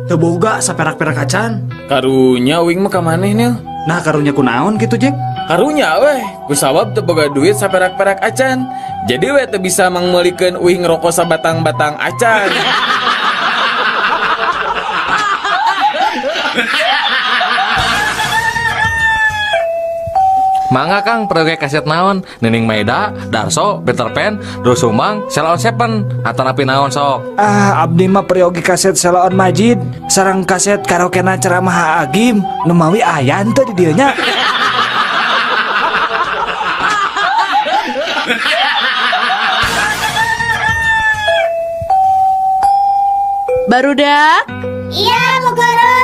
D: Teu boga saperak-perak acan.
E: Karunya uing mah ka maneh, Nil.
D: Nah, karunya kunaon kitu, Jack?
E: Karunya weh, kusabab teu boga duit saperak-perak acan. Jadi weh teu bisa mangmeulikeun uing rokok sabatang-batang acan.
H: Mangga Kang, proyek kaset naon? Nining Maida, Darso, Peter Pan, Doel Sumbang, Sheila on Seven, atanapi naon sok?
D: Ah, abdi mah peryogi kaset Sheila on Majid, sareng kaset karaokena ceramah Agim, nu mawi aya henteu di dieu nya.
A: Barudak?
F: Iya, Bu Guru.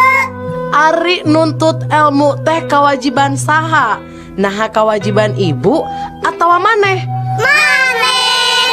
A: Ari nuntut ilmu teh kewajiban saha? Naha kewajiban ibu atau maneh?
F: Maneh.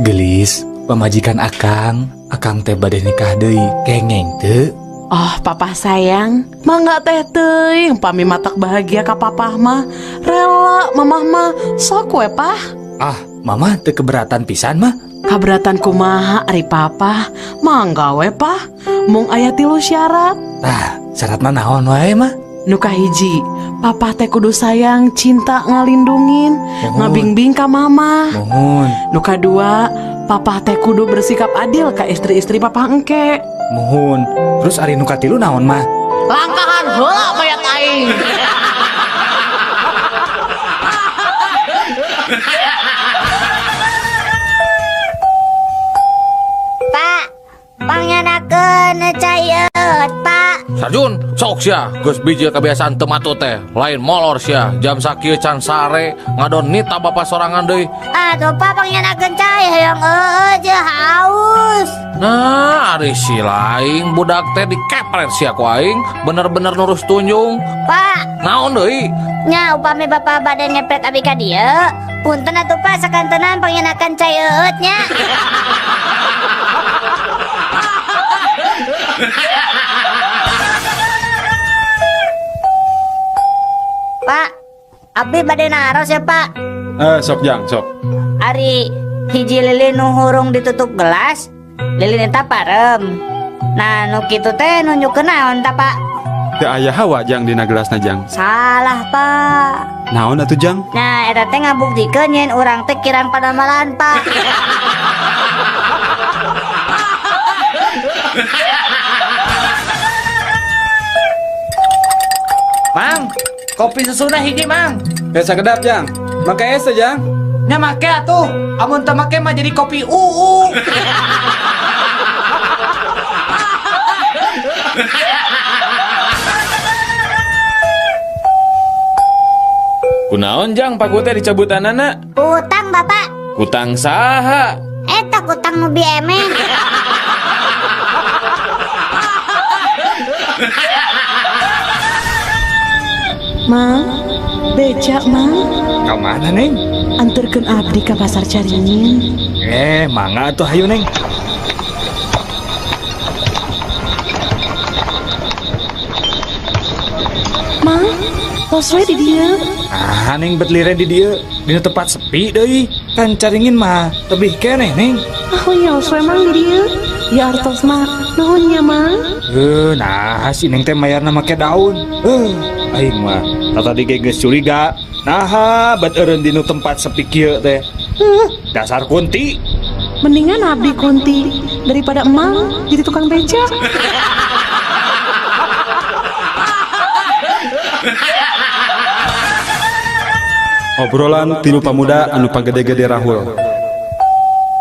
D: Gelis, pamajikan Akang, Akang teh bade nikah deui, kengeng teu?
A: Oh, papa sayang, mangga teh teuing pami matak bahagia ka papah mah. Rela mamah mah sok we pah.
D: Ah, mama teu keberatan pisan mah.
A: Kaberatan kumaha ari papa? Mangga we pah. Mung aya 3 syarat.
D: Tah, syaratna naon wae mah?
A: Nu kahiji, papa teh kudu sayang, cinta ngalindungin,
D: Mohon.
A: ngabingbing ka mama.
D: Mohon.
A: Nu kadua, papa teh kudu bersikap adil ka istri-istri papa engke.
D: Mohon. Terus ari nu katilu naon mah?
A: Langkahan heula mayat aing.
F: Pak, pangyanakeun cai eut, Pak.
H: Sarjun, sok sia, geus bijil kebiasaan teu matut teh. Lain molor sia, jam sakieu can sare, ngadon nita bapa sorangan deui.
F: Atuh Pak pangyanakeun cai hayang eueuh je haus.
H: Nah, ari si lain budak teh dikepret sia ku aing, bener-bener nurus tunjung.
F: Pak,
H: Naon deui?
F: nya upami bapa bade ngepret abi ka dieu, punten atuh Pak sakantenan pangyanakeun cai eueut nya. Pak, abdi bade naros ya Pak.
I: Sok jang, sok.
F: Ari hiji lilin nu hurung ditutup gelas, lilin eta parem. Nah, nu kitu teh nunjukkeun naon ta Pak?
I: Teu aya hawa jang dina gelasna jang.
F: Salah Pak.
I: Naon atuh jang?
F: Nah, eta teh ngabuktikeun yen urang teh kirang padamalan Pak.
D: Mang, kopi susuna hiji mang.
I: Ya sakedap jang. Make es teh jang.
D: Nya make atuh. Amun teu make mah jadi kopi uu.
E: Kunaon jang paku teh dicabutanana?
F: Utang Bapak.
E: Kutang saha?
F: Eta kutang nu biemeh.
A: Mang, beca mang.
D: Ka mana neng?
A: Anterkeun abdi ka pasar Caringin.
D: Mangga atuh hayu neng.
A: Mang, tos we di dieu.
D: Ah, neng bet liren di dieu, dina tempat sepi deui. Kan Caringin mah tebih keneh neng.
A: Ah, wios we mang di dieu. Ya artos mah, nuhun nya mang.
D: Nah si neng teh mayarna make daun. Aing mah tadi ge geus curiga. Naha bet eureun dinu tempat sepi kieu teh. Dasar kunti.
A: Mendingan abdi kunti daripada emang jadi tukang beca.
I: Obrolan tilu pamuda anu pagede-gede rahul.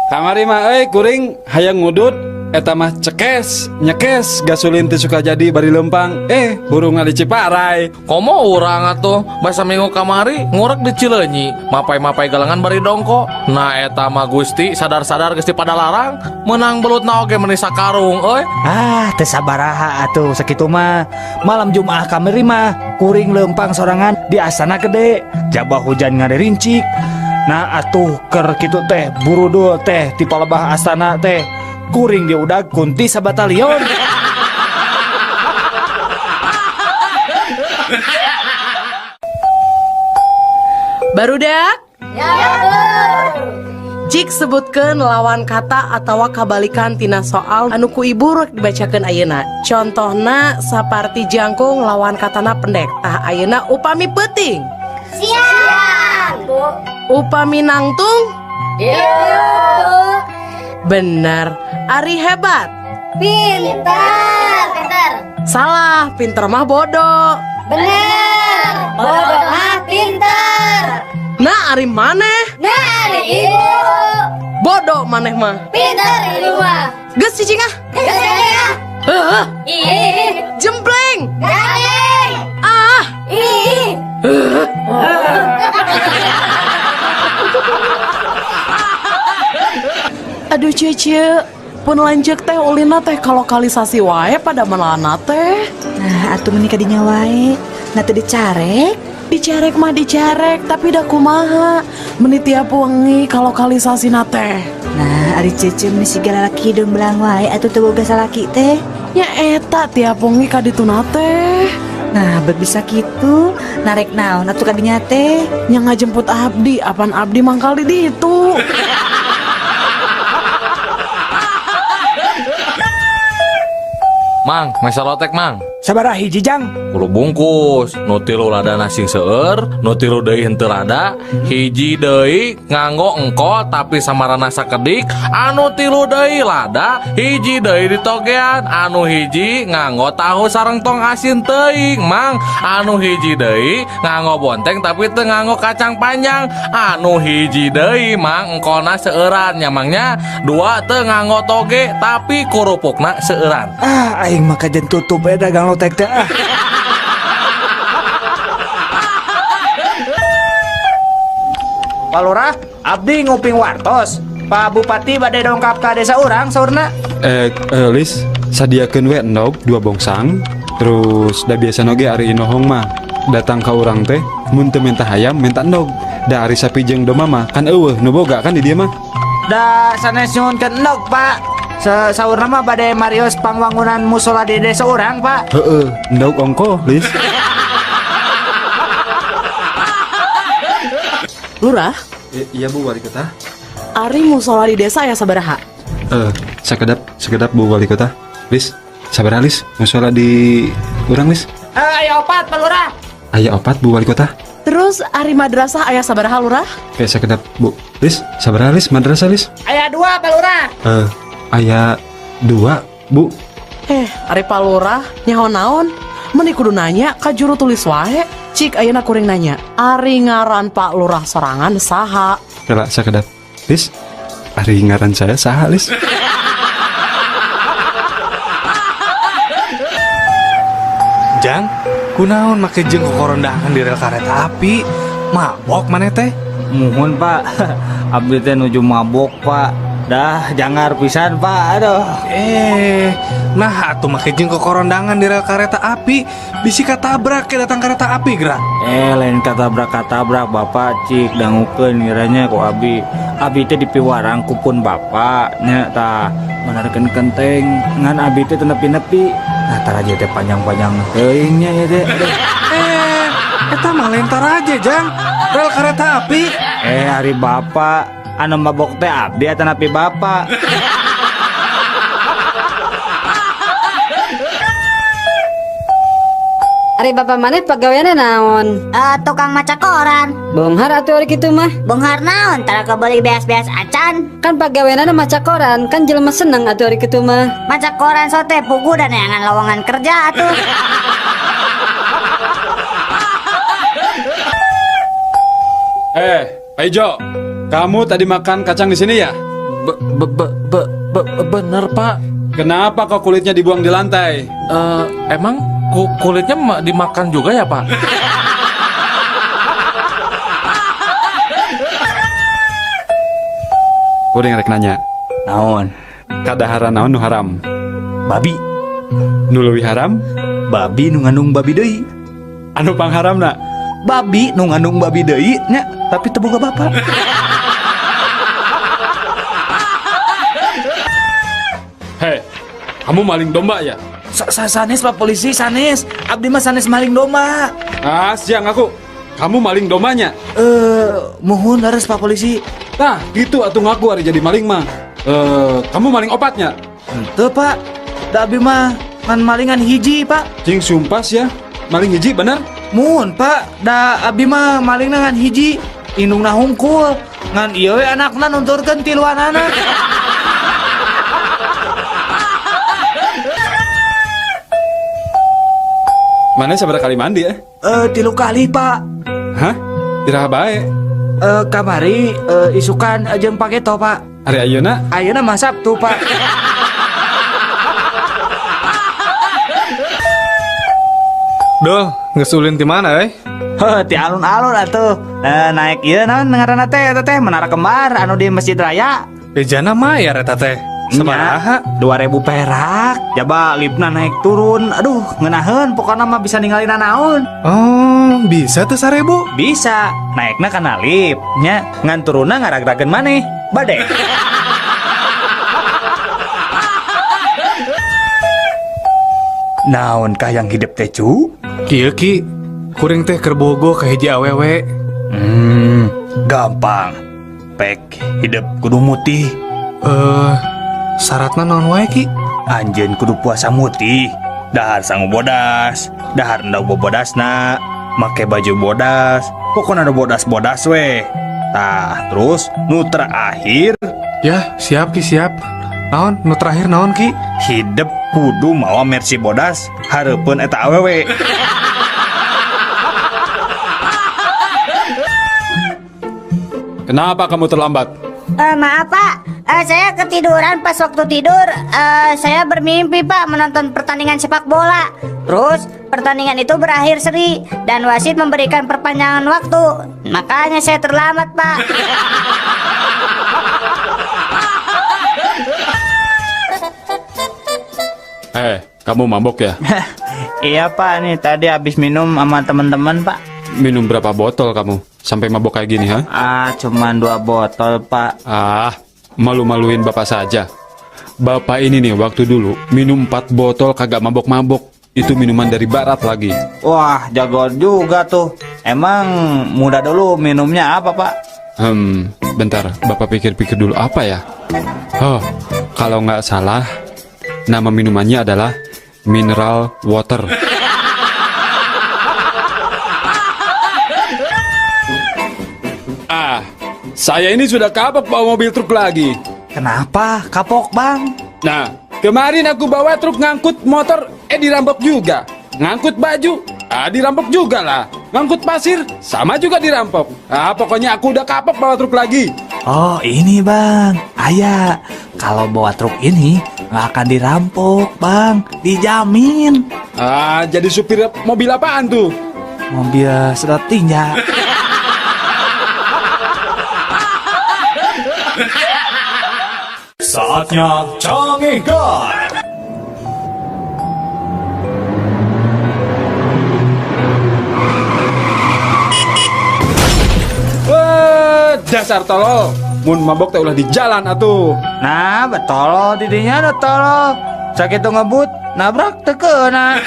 I: Kamari mah euy kuring hayang ngudut eta mah cekes, nyekes gasolin teu suka jadi bari lempang. Hurung di Ciparai.
H: Komo urang atuh basa minggu kamari ngurek di Cileunyi, mapai-mapai galengan bari dongko. Nah eta mah Gusti sadar-sadar geus dipadalarang, meunang belutna oge meuni sakarung euy.
D: Ah, teu sabaraha atuh sakitu mah. Malam Jumaah kamari mah kuring lempang sorangan di Astana Gede, jabah hujan ngaderincik. Nah atuh ker kitu teh burudul teh ti palebah Astana teh. Kuring dia udah kunti sabatalion.
A: Barudak?
F: Ya, Bu.
A: Jik sebutkeun lawan kata atawa kabalikan tina soal anu ku ibu rek dibacakeun ayeuna. Contohna saparti jangkung lawan katana pendek. Tah ayeuna upami peuting.
F: Siap, Bu.
A: Upami nangtung?
F: Iya, Bu.
A: Bener. Ari hebat.
F: Pinter. Pinter.
A: Salah, pinter mah bodoh.
F: Bener. Bodoh mah pinter.
A: Nah, ari maneh?
F: Nah, ari ibu.
A: Bodoh maneh mah.
F: Pinter ibu mah.
A: Geus cicing ah.
F: Geus cicing ah.
A: Heuh.
F: Ih.
A: Jempleng.
F: Garing.
A: Ah.
F: Ih.
A: Aduh cece, pun lanjut teh ulina teh kalau lokalisasi wae pada melana teh.
G: Nah, atuh menikah dinya wae. Nah teu dicarek.
A: Dicarek mah dicarek, tapi da kumaha. Meni tiap wengi kalau lokalisasi na teh.
G: Nah, ari cece meni siga lalaki hidung belang wae atuh teu boga salaki teh.
J: Nya eta tiap wengi ka dituna teh.
G: Nah, bet bisa kitu, narek naon atuh ka dinya teh?
J: Nya ngajemput abdi, apan abdi mangkal di ditu.
H: Mang, meser lotek mang.
L: Sabaraha hiji jang?
H: 10 bungkus, nu tilu ladana sing seueur, nu tilu deui henteu lada, hiji deui nganggo engkol tapi samarana sakedik, anu tilu deui lada, hiji deui ditogean, anu hiji nganggo tahu sareng tong asin teuing, mang, anu hiji deui nganggo bonteng tapi teu nganggo kacang panjang, anu hiji deui mang engkolna seueuran nya mangnya, dua teu nganggo toge tapi kurupukna seueuran.
L: Ah, aing mah kajen tutup we dagang lotek teh ah. Pak Lurah, abdi nguping wartos. Pak Bupati bade dongkap ka desa urang saurna.
I: Lis, sadiakeun we endog 2 bongsang. Terus da biasa oge ari inohong mah datang ka urang teh mun teu minta hayam minta endog. Da ari sapi jeung domba mah kan eueuh nu boga kan di dieu mah.
L: Da sanes nyuhunkeun endog, Pak. Saurna mah bade marios pangwangunan musola di desa urang, Pak.
I: Heeh, endog ongko, Lis.
A: Lurah?
I: Iya Bu Wali Kota.
A: Ari musola di desa aya sabaraha?
I: Sekedap Bu Wali Kota. Lis, sabaraha Lis? Musola di urang Lis?
L: Aya opat Pak Lurah.
I: Aya opat Bu Wali Kota.
A: Terus ari madrasah aya sabaraha Lurah?
I: Oke, sekedap Bu. Lis, sabaraha Lis madrasah Lis?
L: Aya 2 Pak Lurah.
I: Aya 2 Bu.
A: Ari Pak Lurah nyaho naon? Meni kudu nanya ka juru tulis wae. Cik ayeuna kuring nanya, ari ngaran Pak Lurah sorangan saha?
I: Kela sakedap. Lis, ari ngaran saya saha Lis?
K: Jang, kunaon make jeung kokorondahan di rel kareta api? Mabok maneh teh?
D: Muhun Pak, abdi teh nuju mabok Pak. Dah jangar pisan Pak, aduh.
K: Nah atuh make jeung kokorondangan di rel kareta api, bisi katabrak ke datang kereta api gerak.
D: Lain katabrak-katabrak Bapak cik dangukeun ngiranya ku abi. Abi teh dipiwarang ku pun Bapak nya tah manarkeun kenteng ngan abi teh teu nepi-nepi. Nah taraje teh panjang-panjang teuing nya ieu teh. Aduh.
K: Eta mah lain taraje jang, rel kereta api.
D: Ari Bapak anu mabok teh abdi atanapi Bapak?
M: Ari bapak maneh pagaweanna naon?
F: Tukang maca koran.
M: Beunghar atuh ari kitu mah.
F: Beunghar naon? Tara kebeuli beas-beas acan.
M: Kan pagaweanna maca koran, kan jelema seneng atuh ari kitu mah.
F: Maca koran sote pugu dan neangan lowongan kerja atuh.
I: Pak Ijo, kamu tadi makan kacang di sini ya?
H: Bener Pak.
I: Kenapa kok kulitnya dibuang di lantai?
H: Emang kulitnya dimakan juga ya Pak?
I: Kuring rek nanya.
D: Naon?
I: Kadaharan naon nu haram?
D: Babi.
I: Nu leuwih haram?
D: Babi nu ngandung babi deui.
I: Anu pangharamna?
D: Babi nu ngandung babi deui nya, tapi teu boga bapak.
I: Hei, kamu maling domba ya?
L: Sanes Pak Polisi, sanes. Abdi mah sanes maling domba.
I: Ah, siang aku. Kamu maling dombanya?
L: Mohon harus Pak Polisi.
I: Nah, gitu atuh ngaku hari jadi maling mah. Kamu maling opatnya?
L: Henteu Pak. Da abdi mah ngan malingan hiji Pak.
I: Cing sumpah ya, maling hiji bener?
L: Mun Pak, da abdi mah malingna ngan hiji, indungna hungkul. Ngan ieu we anakna nunturkeun tiluanana.
I: Mana sabaraha kali mandi ya?
L: 3 kali Pak.
I: Hah? Iraha bae?
L: Kamari isukan jeung paketo Pak.
I: Ari ayeuna?
L: Ayeuna mah Sabtu Pak.
K: Duh, geus ulin ti mana euy?
D: Heuh, ti alun-alun atuh. Naik ieu naon ngaranna teh eta teh Menara Kembar anu di Masjid Raya.
K: Bejana mayar eta teh. Sabaraha?
D: 2000 perak. Jaba lipna naik turun. Aduh, ngeunaheun pokona mah bisa ningali nanaon.
K: Oh, bisa teh 1000?
D: Bisa. Naikna kana lip nya, ngan turunna ngaragrageun maneh. Bade. Naon kahayang hidep teh, Cu?
K: Kieu, Ki, kuring teh keur bogoh ka hiji awewe.
D: Gampang. Pek hidep kudu mutih.
K: Eh, syaratna naon wae, Ki?
D: Anjeun kudu puasa mutih. Dahar sangu bodas, dahar endog bobodasna, make baju bodas, pokoknya ada bodas-bodas we. Tah, terus nu terakhir.
K: Ya, siap, Ki, siap. Naon, nu terakhir naon, Ki?
D: Hidep kudu mawa Mercy bodas hareupeun eta awewe.
I: Kenapa kamu terlambat?
G: Maaf, Pak, saya ketiduran pas waktu tidur. Saya bermimpi, Pak, menonton pertandingan sepak bola. Terus pertandingan itu berakhir seri dan wasit memberikan perpanjangan waktu. Makanya saya terlambat, Pak.
I: Kamu mabok ya?
L: Iya, Pak, nih tadi habis minum sama teman-teman, Pak.
I: Minum berapa botol kamu sampai mabok kayak gini, ha?
L: Ah, cuman 2 botol, Pak.
I: Ah, malu-maluin bapak saja. Bapak ini nih waktu dulu minum 4 botol kagak mabok-mabok. Itu minuman dari barat lagi.
L: Wah, jago juga tuh. Emang muda dulu minumnya apa, Pak?
I: Bentar, bapak pikir-pikir dulu apa ya? Oh, kalau nggak salah, nama minumannya adalah mineral water. Ah, saya ini sudah kapok bawa mobil truk lagi.
L: Kenapa kapok, Bang?
I: Nah, kemarin aku bawa truk ngangkut motor, dirampok juga. Ngangkut baju, dirampok juga lah. Ngangkut pasir, sama juga dirampok. Ah, pokoknya aku udah kapok bawa truk lagi.
L: Oh, ini, Bang. Ayah, kalau bawa truk ini nggak akan dirampok, Bang. Dijamin.
I: Ah, jadi supir mobil apaan tuh?
L: Mobil sedot tinja.
C: Saatnya Cangehgar.
I: Wah, dasar tolol. Mun mabok teh ulah di jalan atuh.
L: Nah, betul didinya ada tolol. Sakit tuh ngebut, nabrak teu keuna.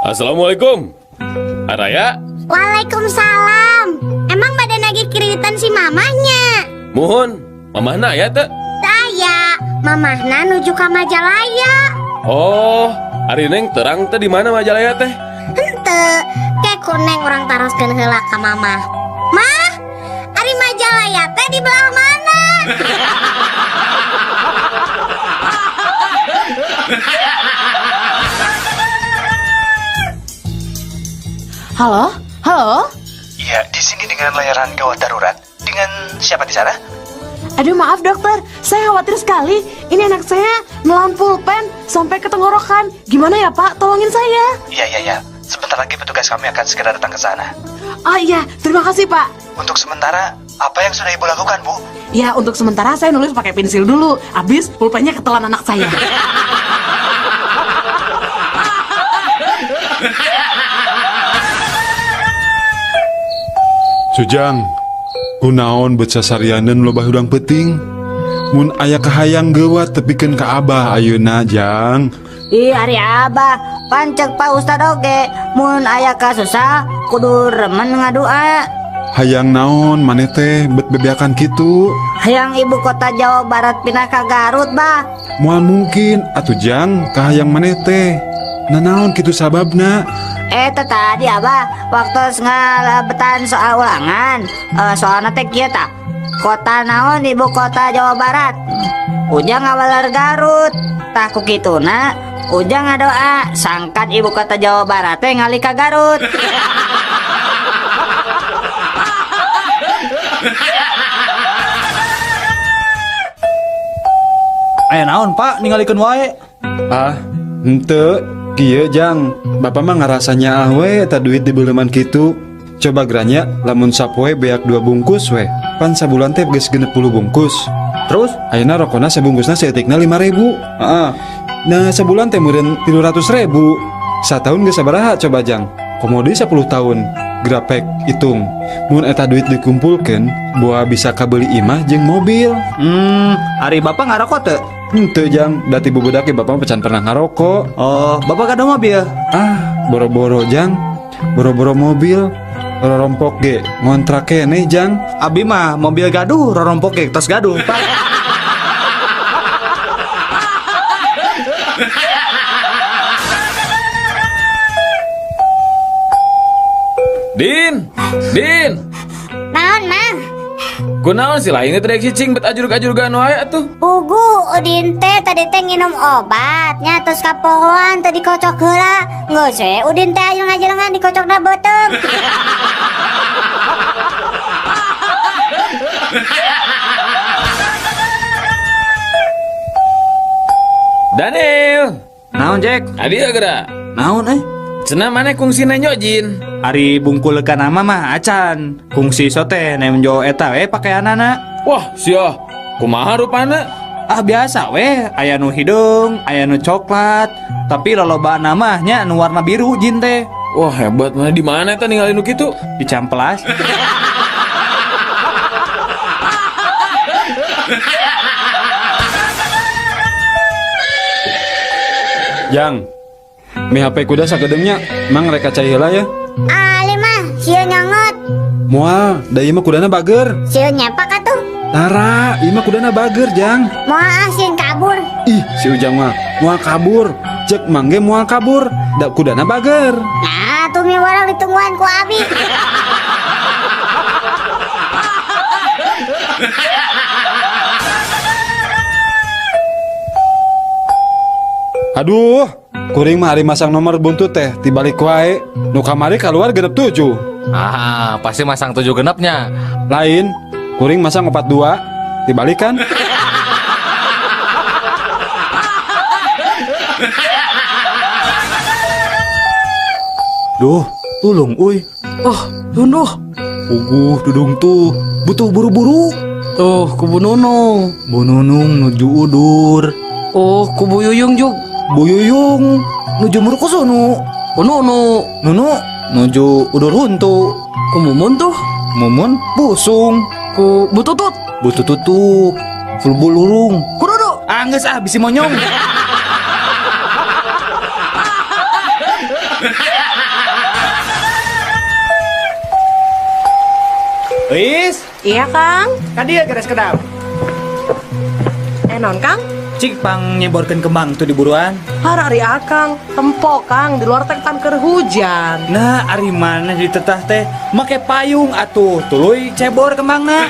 E: Assalamualaikum. Araya.
F: Waalaikumsalam. Emang badan lagi kreditan si mamahnya?
E: Muhun, mamahna aya teu?
F: Taya, mamahna nuju ka Majalaya.
E: Oh, ari Neng terang teh di mana Majalaya teh?
F: Henteu, ke ku Neng urang taroskeun heula ka mamah. Mah, ari Majalaya teh di belah mana?
A: Halo? Halo?
N: Iya, di sini dengan layanan gawat darurat. Dengan siapa di sana?
A: Aduh, maaf dokter, saya khawatir sekali. Ini anak saya nelan pulpen sampai ke tenggorokan. Gimana ya, Pak? Tolongin saya.
N: Iya, iya, iya. Sebentar lagi petugas kami akan segera datang ke sana.
A: Oh iya, terima kasih, Pak.
N: Untuk sementara, apa yang sudah Ibu lakukan, Bu?
A: Ya, untuk sementara saya nulis pakai pensil dulu. Habis pulpennya ketelan anak saya.
I: Sujang, kunaon bet sasarianeun loba hudang peuting? Mun aya kahayang geuwat tepikeun ka Abah ayeuna, Jang.
G: Ih, ari Abah, pancek Pak Ustad oge, mun aya kasusah kudu remen ngadua.
I: Hayang naon maneh teh bet bebeakan kitu?
G: Hayang ibu kota Jawa Barat pindah ka Garut, Bah.
I: Moal mungkin atuh, Jang, kahayang maneh teh. Nanaon kitu sababna?
G: Tadi Abah waktu ngalebetan soal ulangan, soalna teh kieu tah. Kota naon ibu kota Jawa Barat? Ujang ngawaler Garut. Tah ku kituna Ujang ngadoa sangkan ibu kota Jawa Barat teh ngalih ka Garut.
D: Aya naon, Pak, ningalikeun wae?
I: Ah, henteu. Kieu, Jang, bapak mah ngarasa nyaah we eta duit dibeuleman kitu. Coba geranya lamun sapoe beak 2 bungkus we. Pan sabulan teh geus 60 bungkus.
D: Terus
I: ayeuna rokona sabungkusna saeutikna 5.000.
D: Heeh.
I: Nah, sabulan teh meureun 300.000. Sataun geus sabaraha coba, Jang? Komo deui 10 tahun. Grapek hitung. Mun eta duit dikumpulkeun, boa bisa kabeli imah jeung mobil.
D: Ari bapak ngarokok teu?
I: Henteu, Jang, da ti bubudak ge bapak mah can pernah ngarokok.
D: Oh, bapak gaduh mobil?
I: Ah, boro-boro, Jang. Boro-boro mobil, rorompok ge ngontrak keneh, Jang.
D: Abi mah mobil gaduh, rorompok ge tos gaduh, Pak.
E: Din, Din.
F: Naon, Mang?
E: Kunaon sih lain teh rek cicing bet ajurug-ajurugan wae atuh.
F: Pugu Udin teh tadi teh nginum obat nya terus kapohoan teh dikocok heula. Geus we Udin teh aya ngajelengan dikocokna beuteung.
E: Daniel.
D: Naon, Jack?
E: Adi geura.
D: Naon euy?
E: Cenah maneh kungsi nenjo jin.
D: Ari bungkul kana mah acan. Kungsi sote nenjo eta we pakeanana.
E: Wah, sia. Kumaha rupana?
D: Ah biasa we, aya nu hideung, aya nu coklat, tapi lolobana mah nya nu warna biru jin teh.
E: Wah, hebat mana di mana eta ningali nu kitu?
D: Di Cihampelas.
I: Jang, mi HP kuda sakedeungnya, mang rek cai heula ya.
F: Ali mah sieun nyongot.
I: Moal, da ieu mah kudana bager.
F: Sieun nyepak atuh.
I: Tara, ieu mah kudana bager, Jang.
F: Moal ah sieun kabur.
I: Ih, si Ujang mah moal kabur. Cek mang ge moal kabur, da kudana bager.
F: Nah, tuh mi warang ditungguan ku abi.
I: Aduh, kuring mah ari masang nomor buntut teh tibalik wae. Nu kamari keluar 67.
H: Ah, pasti masang 7 genepnya.
I: Lain, kuring masang 42, tibalikan.
D: Duh, tulung uy.
J: Oh, tunduh.
D: Puguh dudung tuh, butuh buru-buru.
J: Tuh, ku Bu Nunung.
D: Bu Nunung nuju udur.
J: Oh, ku Bu Yuyung juk.
D: Bu Yuyung nuju murkusunu.
J: Ku Nunu.
D: Nunu nuju udur huntu.
J: Ku Mumun tuh.
D: Mumun busung.
J: Ku Bu Tutut.
D: Bu Tutut tuh fulbulurung.
J: Ku Dudu.
D: Anggeus ah bisi monyong. Is?
A: Iya, Kang.
D: Kadieu geres kedap.
A: Non, Kang?
D: Cik pang nyeborkeun kembang tuh di buruan.
A: Har ari akang, tempo Kang di luar teh kan keur hujan.
D: Nah, ari mana ditetah teh make payung atuh, tuluy cebor kembangna.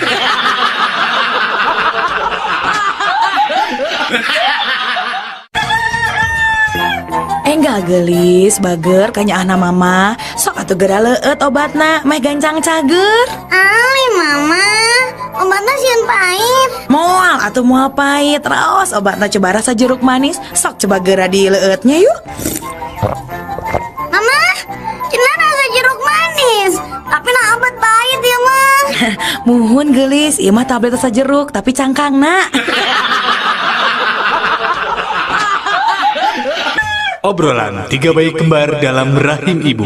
J: Enggak gelis, bager kanya anak mama. Sok atuh geura leueut obatna, meh gancang cager.
F: Ali mama, obatna sieun pahit.
J: Moal atuh moal pahit, raos obatna coba rasa jeruk manis. Sok coba geura dileueutnya yuk.
F: Mama, cenah rasa jeruk manis, tapi nah obat pahit ya mah.
J: Muhun gelis, ieu mah tablet rasa jeruk tapi cangkangna.
C: Obrolan tiga bayi kembar dalam rahim ibu.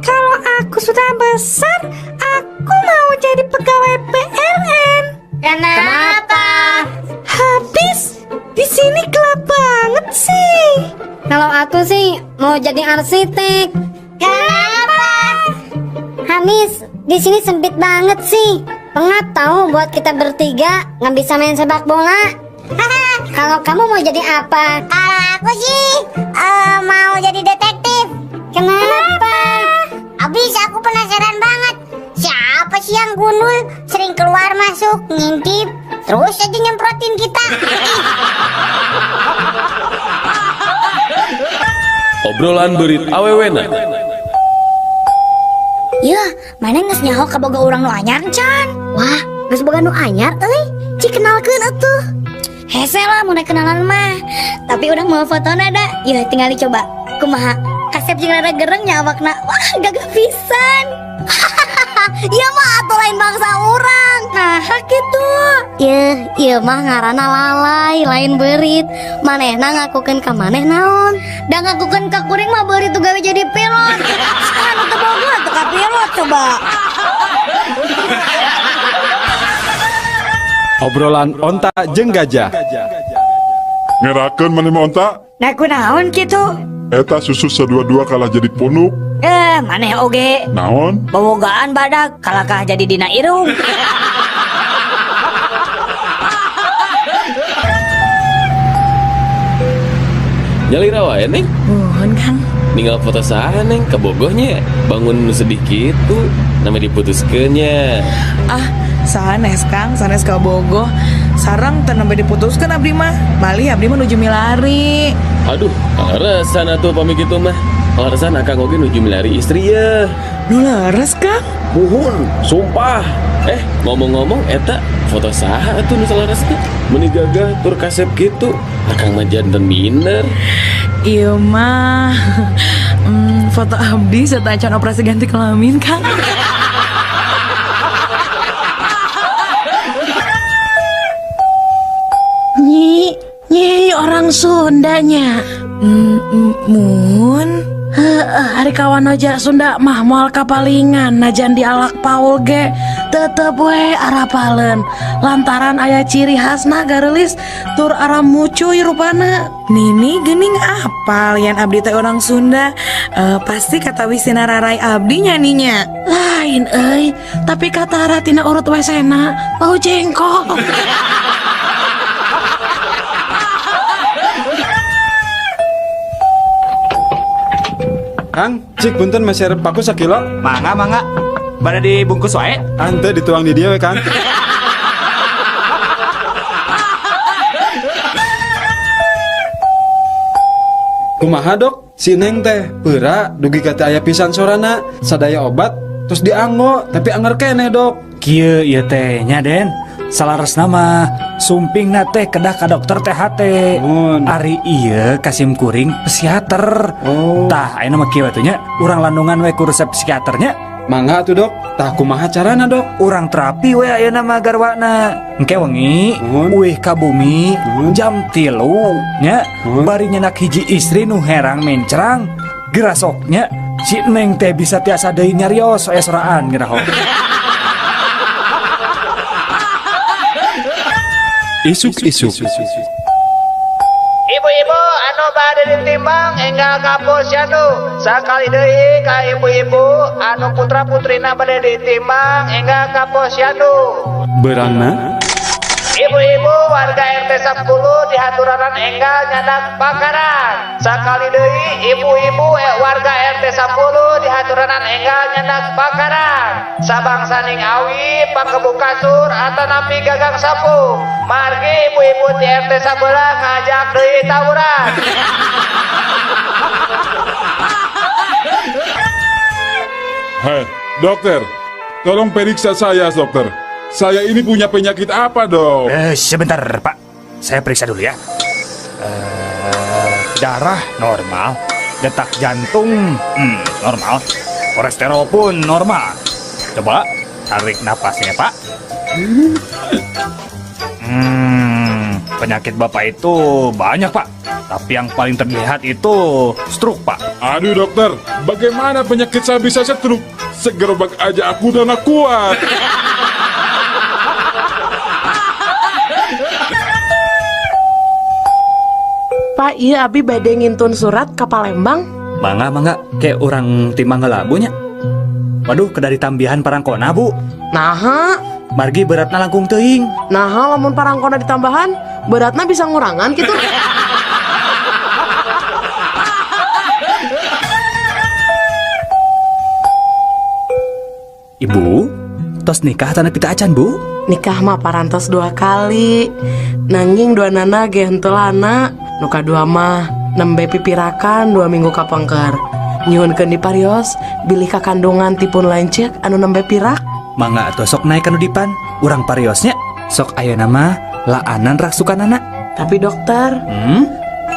O: Kalau aku sudah besar, aku mau jadi pegawai PLN.
F: Kenapa?
O: Habis di sini gelap banget sih.
M: Kalau aku sih mau jadi arsitek.
F: Kenapa? Habis di sini sempit banget sih. Pengap tahu buat kita bertiga nggak bisa main sepak bola. Kalau kamu mau jadi apa? Kalau aku sih mau jadi detektif. Kenapa? Abis aku penasaran banget. Siapa sih yang gundul sering keluar masuk ngintip terus aja nyemprotin kita.
E: Obrolan berit awewena.
F: Yah, mana geus nyaho kaboga urang nu anyar can? Wah, geus boga nu anyar euy. Cik kenalkeun atuh. Hese lah mun kenalan mah. Tapi urang mau fotona da. Yeuh tinggal dicoba. Kumaha? Kasep jeung rada gereng nya awakna. Wah, gagah pisan. Ieu mah atuh lain bangsa urang. Nah, kitu. Yeuh, ieu mah ngaranna lalai, lain beurit. Manehna ngakukeun ka maneh naon? Da ngakukeun ka kuring mah beurit tuh gawe jadi pilot. Anu teu boga atuh ka pilot coba.
I: Obrolan onta jeung gajah.
P: Ngerakeun maneh mah onta.
G: Nah, kunaon kitu?
P: Eta susu sadua-dua kalah jadi punuk.
G: Eh, maneh oge.
P: Naon?
G: Bobogaan badak kalakah jadi dina irung.
E: Nyalira wae, Neng.
J: Muhun, Kang.
E: Ninggal foto saha, Neng, kabogohnya. Bangun nu sedih kitu, nama diputuskeun nya.
J: Ah, sanes Kang, sanes kabogoh. Sareng teu nembe diputuskeun abdi mah. Malih abdi mah nuju milari.
E: Aduh, kaleresan atuh pami kitu mah. Kaleresan akang oge nuju milari istri ya.
J: Nu leres, Kang?
E: Muhun, sumpah. Eh, ngomong-ngomong eta foto saha atuh nu saleres teh? Meuni gagah tur kasep kitu. Akang mah janten minder.
J: Ieu mah foto abdi sateuacan operasi ganti kelamin, Kang.
A: Nyi, nyi orang Sundanya.
J: Mun.
A: Heeh, ari kawan oja Sunda mah moal kapalingan najan dialak Paul ge tetep we arapaleun lantaran aya ciri khasna gareulis tur aramucuy rupana.
J: Nini geuning apal yan abdi teh orang Sunda. Pasti kata wisina rarai abdi nya ninya.
A: Lain euy, tapi katara tina urut wesena bau jengkol.
I: Kang, cik punten meser paku sakilo.
D: Mangga, mangga. Bade dibungkus wae.
I: Ante dituang di dieu we, Kang. Kumaha dok? Si Neng teh peura dugi ka teu aya pisan sorana, sadaya obat terus dianggo tapi anger keneh dok.
D: Kieu ieu teh nya Den. Salaresna mah sumpingna teh kedah ka dokter THT. Ari ieu kasim kuring psikiater.
I: Oh.
D: Tah ayeuna mah kieu atuh nya, urang landungan we ku resep psikiaternya.
I: Mangga atuh dok. Tah kumaha carana dok?
D: Urang terapi we ayeuna mah garwana. Engke wengi uih ka bumi jam 3 nya, bari nyenak hiji istri nu herang mencrang gerasoknya si Neng teh bisa tiasa deui nyarios aya soraan ngeraho.
I: Isuk-isuk.
L: Ibu-ibu anu bade ditimbang enggal ka posyandu. Sakali deui ka ibu-ibu anu putra-putrina bade ditimbang enggal ka posyandu.
I: Beurangna?
L: Ibu-ibu warga RT 10 dihaturanan enggal nyandak bakaran. Sakali deui ibu-ibu warga RT 10 dihaturanan enggal nyandak bakaran. Sabangsaning awi pakebu kasur atanapi gagang sapu. Margi ibu-ibu di RT sabelah ngajak deui tawuran.
P: Hei, dokter, tolong periksa saya, dokter. Saya ini punya penyakit apa, dok?
D: Sebentar, Pak. Saya periksa dulu ya. Darah normal, detak jantung normal, kolesterol pun normal. Coba tarik napasnya, Pak. Penyakit Bapak itu banyak, Pak. Tapi yang paling terlihat itu stroke, Pak.
P: Aduh, dokter, bagaimana penyakit saya bisa stroke? Segerobak aja aku udah nggak kuat.
A: Pak, iya abi bade ngintun surat ka Palembang.
D: Mangga, mangga, kayak orang timbang heula Bu nya. Waduh, kedah ditambihan parangkona, Bu.
A: Naha?
D: Margi beratna langkung teuing.
A: Naha lamun parangkona ditambahan, beratna bisa ngurangan gitu.
D: Ibu, tos nikah tanah pita acan, Bu?
A: Nikah mah parantos 2 kali. Nanging dua nana ge henteu lana. Nu kadua mah nembe pipirakan 2 minggu kapengker. Nyuhunkeun diparios bilih kakandungan tipun lanceuk anu nembe pirak.
D: Mangga atuh sok naik kanu dipan, urang pariosnya. Sok ayeuna mah laanan raksukanana.
A: Tapi dokter,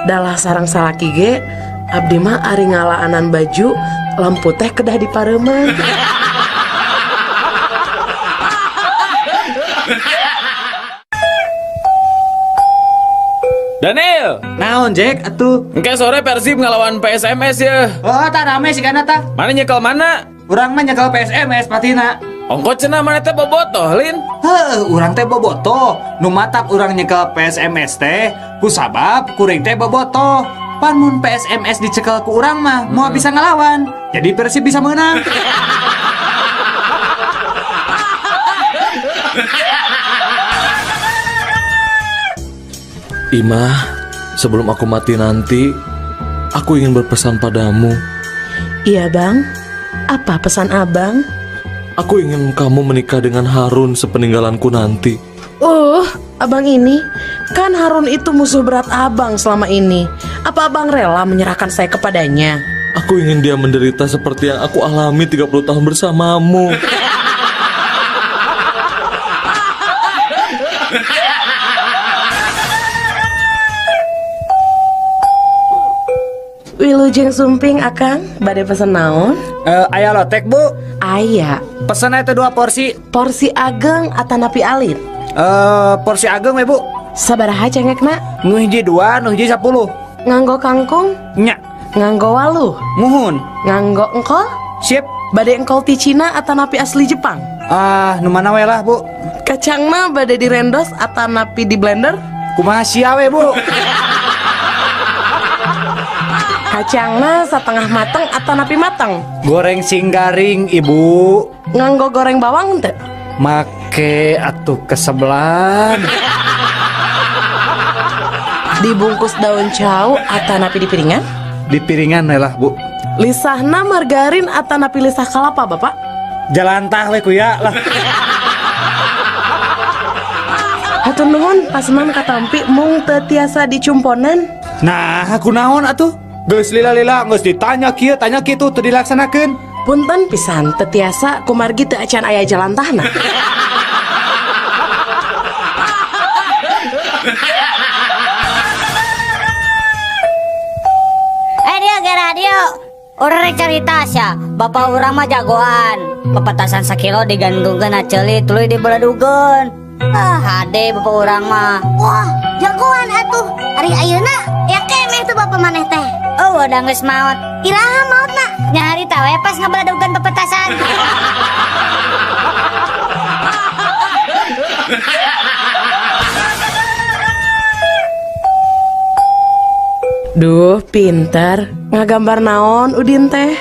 A: dalah sareng salaki ge abdi mah ari ngalaanan baju lampu teh kedah dipareuman.
E: Daniel.
D: Naon Jack atuh?
E: Engke sore Persib ngelawan PSMS ya.
D: Oh, tah rame sih kana tah.
E: Mana nyekel mana?
D: Urang mah nyekel PSMS patina.
E: Ongko cenah mana teh bobotoh lin?
D: Heuh, urang teh bobotoh. Nu matak urang nyekel PSMS teh kusabab kuring teh bobotoh. Pan mun PSMS dicekel ku urang mah moal bisa ngelawan. Jadi Persib bisa menang.
H: Imah, sebelum aku mati nanti, aku ingin berpesan padamu.
A: Iya bang, apa pesan abang?
H: Aku ingin kamu menikah dengan Harun sepeninggalanku nanti.
A: Abang ini, kan Harun itu musuh berat abang selama ini. Apa abang rela menyerahkan saya kepadanya?
H: Aku ingin dia menderita seperti yang aku alami 30 tahun bersamamu.
A: Wilujeng sumping akang, bade pesen naon?
D: Aya lotek bu?
A: Aya.
D: Pesen itu 2 porsi.
A: Porsi ageng atanapi alit?
D: Porsi ageng we bu.
A: Sabaraha cengekna?
D: Nu hiji 2, nu hiji 10.
A: Nganggo kangkung?
D: Nya.
A: Nganggo waluh?
D: Muhun.
A: Nganggo engkol?
D: Sip.
A: Bade engkol ti Cina atanapi asli Jepang?
D: Ah, nu mana we lah bu.
A: Kacangna bade direndos atanapi di blender?
D: Kumaha sia we bu.
A: Kacangna setengah mateng atanapi mateng?
D: Goreng sing garing ibu.
A: Nganggo goreng bawang teu?
D: Make atuh kesebelan.
A: Dibungkus daun cau atanapi di piringan?
D: Di piringan we lah bu.
A: Lisahna margarin atanapi lisah kalapa bapak?
D: Jalantah we kuya lah.
A: Hatur nuhun pasenan katampi mung teu tiasa dicumponan.
D: Nah, aku naon atuh? Geus lila-lila geus ditanya kieu tanya kitu teu dilaksanakeun.
A: Punten pisan teu tiasa kumargi teu acan aya jalantahna.
F: Dia ge radio. Urang rek carita sia, bapak urang mah jagoan. Pepetasan sakilo digantungkeun na ceuli tuluy dibeledugeun. Ah, hade bapak urang mah.
O: Wah, jagoan atuh. Ari ayeuna ya kemeh tuh bapak maneh teh.
F: Oh, udah geus maot.
O: Iraha maotna?
F: Nyari tahu ya pas ngebeledugan pepetasan.
A: Duh, pinter. Ngagambar naon Udin teh?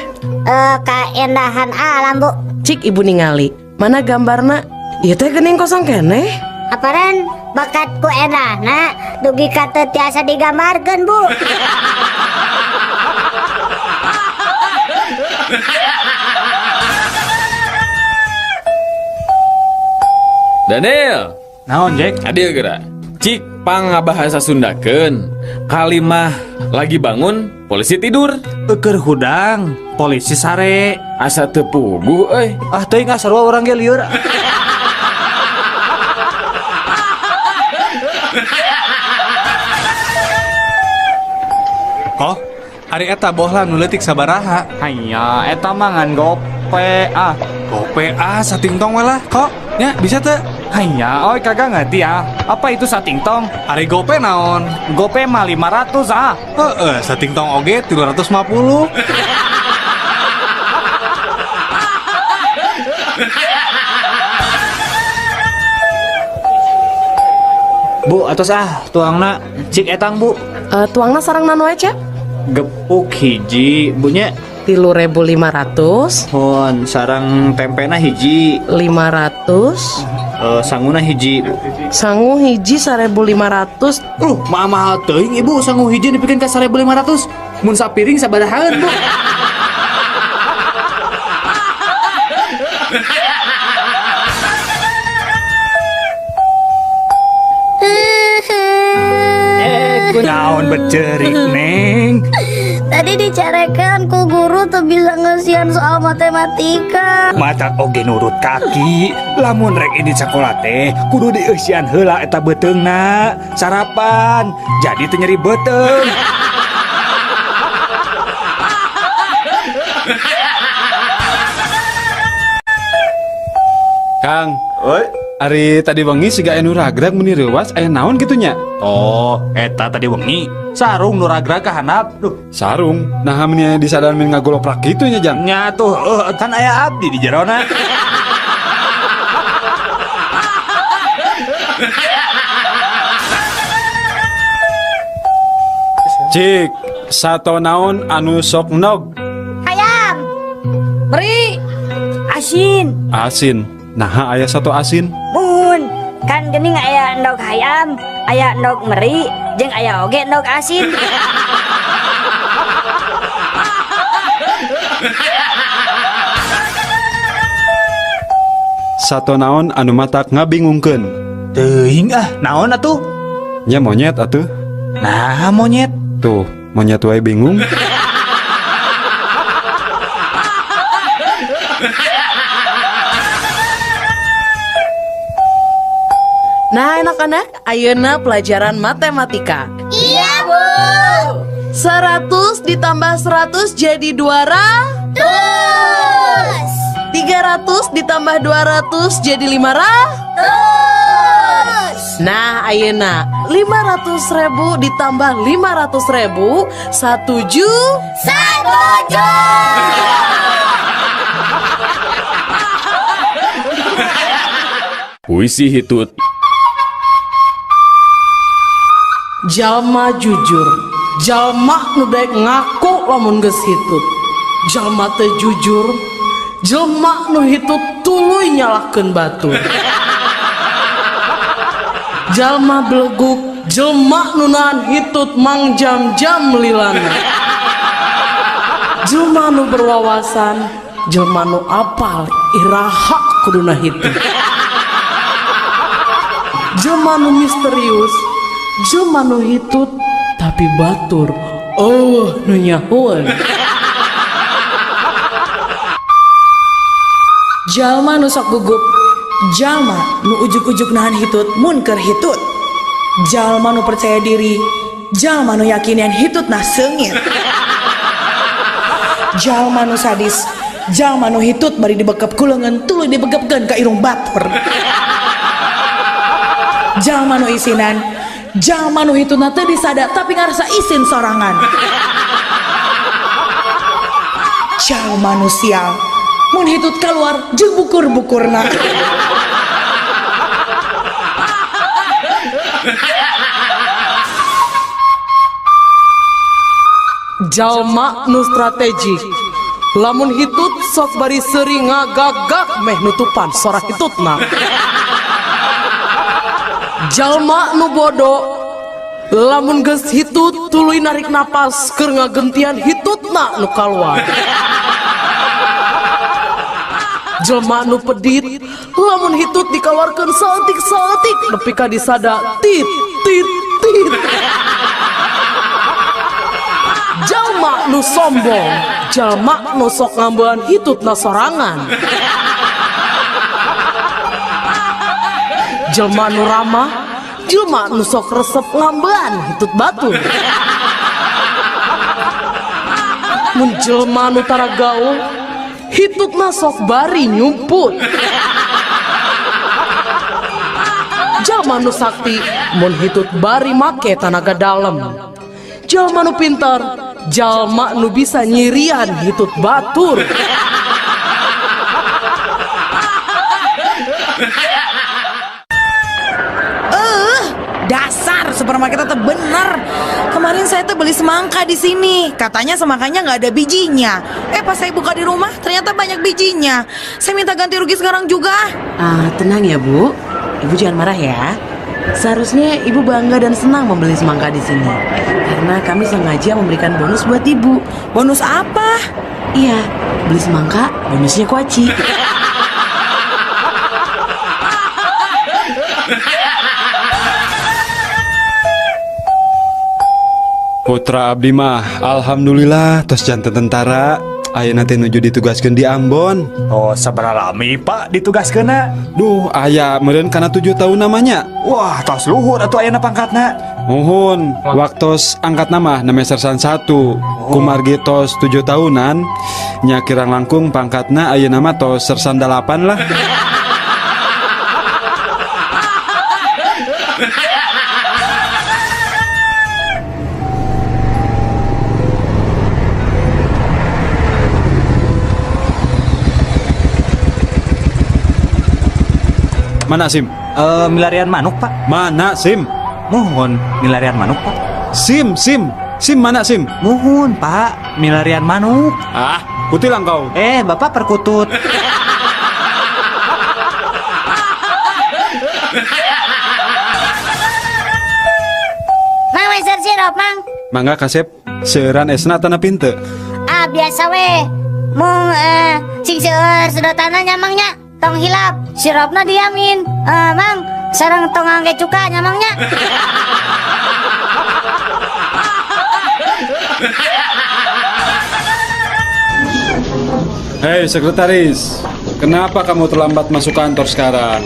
F: Kaendahan alam, Bu.
A: Cik ibu ningali. Mana gambarna? Ieu teh geuning kosong keneh.
F: Aparan bakatku endahna dugi ka teu tiasa digambarkeun, Bu.
E: Daniel.
D: Naon, Jack?
E: Adil geura. Cik pangabahasa Sundakeun. Kalimah lagi bangun, polisi tidur.
D: Eukeur hudang, polisi sare.
E: Asa teu puguh euy.
D: Ah teuing ah sarua urang ge lieur.
K: Oh, ari eta bohlam nu leutik sabaraha?
D: Hanya eta mah ngan gope ah.
K: Gope ah satingtong we lah kok. Nya bisa teu?
D: Hanya, oi kagak ngerti ah. Apa itu satingtong?
K: Ari gope naon?
D: Gope mah 500 ah.
K: Heeh, satingtong oge 350.
D: Bu, atos ah tuangna cik etang bu.
A: Tuangna sareng nano aja?
D: Gepuk hiji, bunya
A: 3.500.
D: Hon, sarang tempena hiji
A: 500.
D: Sanguna hiji.
A: Sangu hiji 1.500.
D: Mahal teuing ibu, sangu hiji dipikeun ka 1.500. Mun sapiring sabarahaan, Bu? Naon becerik, Neng?
F: Tadi dicarekan ku guru tuh bisa ngesian soal matematika.
D: Mata oge nurut kaki. Lamun rek ini sekolah teh kudu dieusian heula eta beuteungna. Sarapan jadi teu nyeri beuteung.
E: Kang,
D: oi.
I: Ari tadi wengi siga anu ragrag meni reuwas aya naon kitu nya?
D: Oh, eta tadi wengi sarung nu ragrag ka handap. Duh,
I: sarung. Nah, meni disadar min ngagoloprak kitu nya, Jang.
D: Nya tuh, kan aya abdi di jerona.
I: Cik, sato naon anu sok nog?
F: Hayam.
M: Beri.
G: Asin.
I: Asin. Nah, aya sato asin.
G: Mun, kan geuning aya endog hayam, aya endog meri, jeung aya oge endog asin.
I: Sato naon anu matak ngabingungkeun?
D: Teuing ah, naon atuh?
I: Nya monyet atuh.
D: Nah, monyet.
I: Tuh, monyet wae bingung.
A: Nah, anak-anak, ayeuna pelajaran matematika.
F: Iya, Bu.
A: 100 ditambah 100 jadi 200. 300 ditambah 200 jadi 500. Nah, ayeuna 500.000 ditambah 500.000 1 juta.
F: 1 juta.
E: Puisi hitut.
A: Jalma jujur, jalma nu daek ngaku lamun geus hitut. Jalma teu jujur, jelma nu hitut tuluy nyalahkeun batur. Jalma beleguk, jelma nu nahan hitut mangjam-jam lilana. Jelma nu berwawasan, jelma nu apal iraha kuduna hitut. Jelma nu misterius, jelma nu hitut tapi batur eueuh nu nyahoeun.
J: Jalma nu sok gugup, jalma nu ujug-ujug nahan hitut mun keur hitut. Jalma nu percaya diri, jalma nu yakin yen hitutna seungit. Jalma nu sadis, jalma nu hitut bari dibekep ku leungeun tuluy dibegepkeun ka irung batur. Jalma nu isinan, jalma nu hitutna teu disada tapi ngarasa isin sorangan. Jalma nu sial, mun hitut keluar jeung bukur-bukurna.
A: Jalma nu strategik, lamun hitut sok bari seuri ngagagak meh nutupan sora hitutna. Jalma nu bodoh, lamun geus hitut tuluy narik napas keur ngagentian hitutna nu kaluar. Jelma nu pedit, lamun hitut dikaluarkeun saeutik-saeutik nepi ka disada tit tit tit. Jalma nu sombong, jalma nu sok ngambean hitutna sorangan. Jelma nu ramah, jelma nu sok resep ngambean hitut batur. Mun jelma nu tara gaul, hitutna sok bari nyumput. Jalma nu sakti, mun hitut bari make tanaga dalem. Jalma nu pintar, jalma nu bisa nyirian hitut batur.
J: Dasar supermarket itu bener. Kemarin saya tuh beli semangka di sini. Katanya semangkanya nggak ada bijinya. Pas saya buka di rumah ternyata banyak bijinya. Saya minta ganti rugi sekarang juga.
A: Tenang ya, Bu. Ibu jangan marah ya. Seharusnya ibu bangga dan senang membeli semangka di sini. Karena kami sengaja memberikan bonus buat ibu.
J: Bonus apa?
A: Iya, beli semangka, bonusnya kuaci.
I: Putra abdi mah alhamdulillah tos janten tentara. Ayeuna teh nuju ditugaskeun di Ambon.
D: Oh, sabaraha lami Pak ditugaskeunna?
I: Duh, aya meureun kana 7 tahun namanya.
D: Wah, tos luhur atuh ayeuna pangkatna.
I: Muhun, waktos angkat nama name sersan 1. Oh. Kumargi tos 7 tahunan, nya kirang langkung pangkatna ayeuna mah tos sersan 8 lah. Mana SIM?
D: Milarian manuk, Pak.
I: Mana SIM?
D: Mohon, milarian manuk, Pak.
I: SIM, SIM. SIM mana SIM?
D: Mohon, Pak. Milarian manuk.
I: Ah, kutilang kau.
D: Bapak perkutut.
F: Mang meser sirup, Mang.
I: Mangga kasep, seueuran esna tanah pinte.
F: Ah, biasa we. Mung sing seueur sedotanna nya Mang nya. Tong hilap, sirupna diamin. Mang, sareng tong ngangge cuka nya Mang nya.
I: Hei sekretaris, kenapa kamu terlambat masuk kantor sekarang?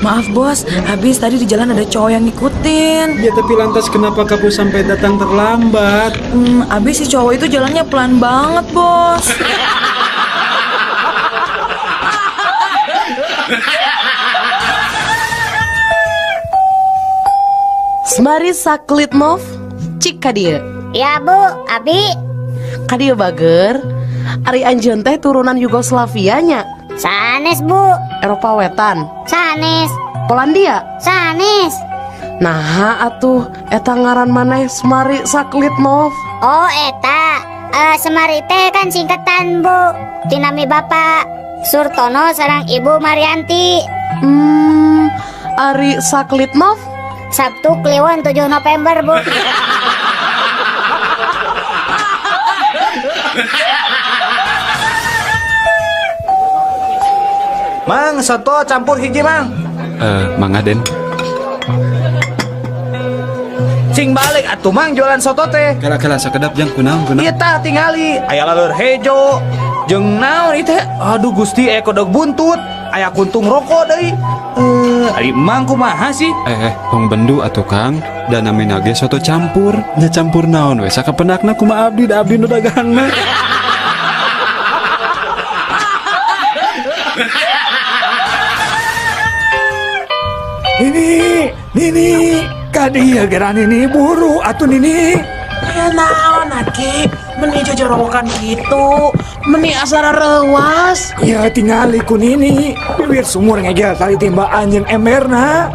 J: Maaf bos, habis tadi di jalan ada cowok yang ngikutin.
I: Ya tapi lantas kenapa kamu sampai datang terlambat?
J: Habis si cowok itu jalannya pelan banget bos.
A: Semari Saklitmov, cik kadieu.
F: Ya bu, abi.
A: Kadieu bager. Ari anjeun teh turunan Yugoslavia nya.
F: Sanes bu.
A: Eropa Wetan.
F: Sanes.
A: Polandia.
F: Sanes.
A: Nah atuh eta ngaran maneh Semari Saklitmov.
F: Oh eta, Semari teh kan singkatan bu. Tinami bapak Surtono sareng ibu Marianti.
A: Ari Saklitmov?
F: Sabtu Kliwon 7 November bu.
D: Mang, soto campur hiji, Mang.
I: Mangga Den.
D: Cing balik atuh Mang jualan soto teh.
I: Kala-kala sakedap jang kunaon kunaon.
D: Ieu tah tingali, aya laleur hejo. Jeung naon ieu teh? Aduh Gusti, aya kodok buntut, aya kuntung rokok deui. Ari Mang kumaha sih?
I: Tong bendu atuh Kang. Da namina ge soto campur. Nya campur naon we sakapenakna kumaha abdi da abdi nu dagang mah.
Q: Nini, Nini, kadieu geura Nini buru atuh Nini.
J: Aya naon aki, meni jojorowokan kitu, meni asara reuas.
Q: Ya tingali ku Nini, bibir sumur ngegel tali timbaan jeung emberna.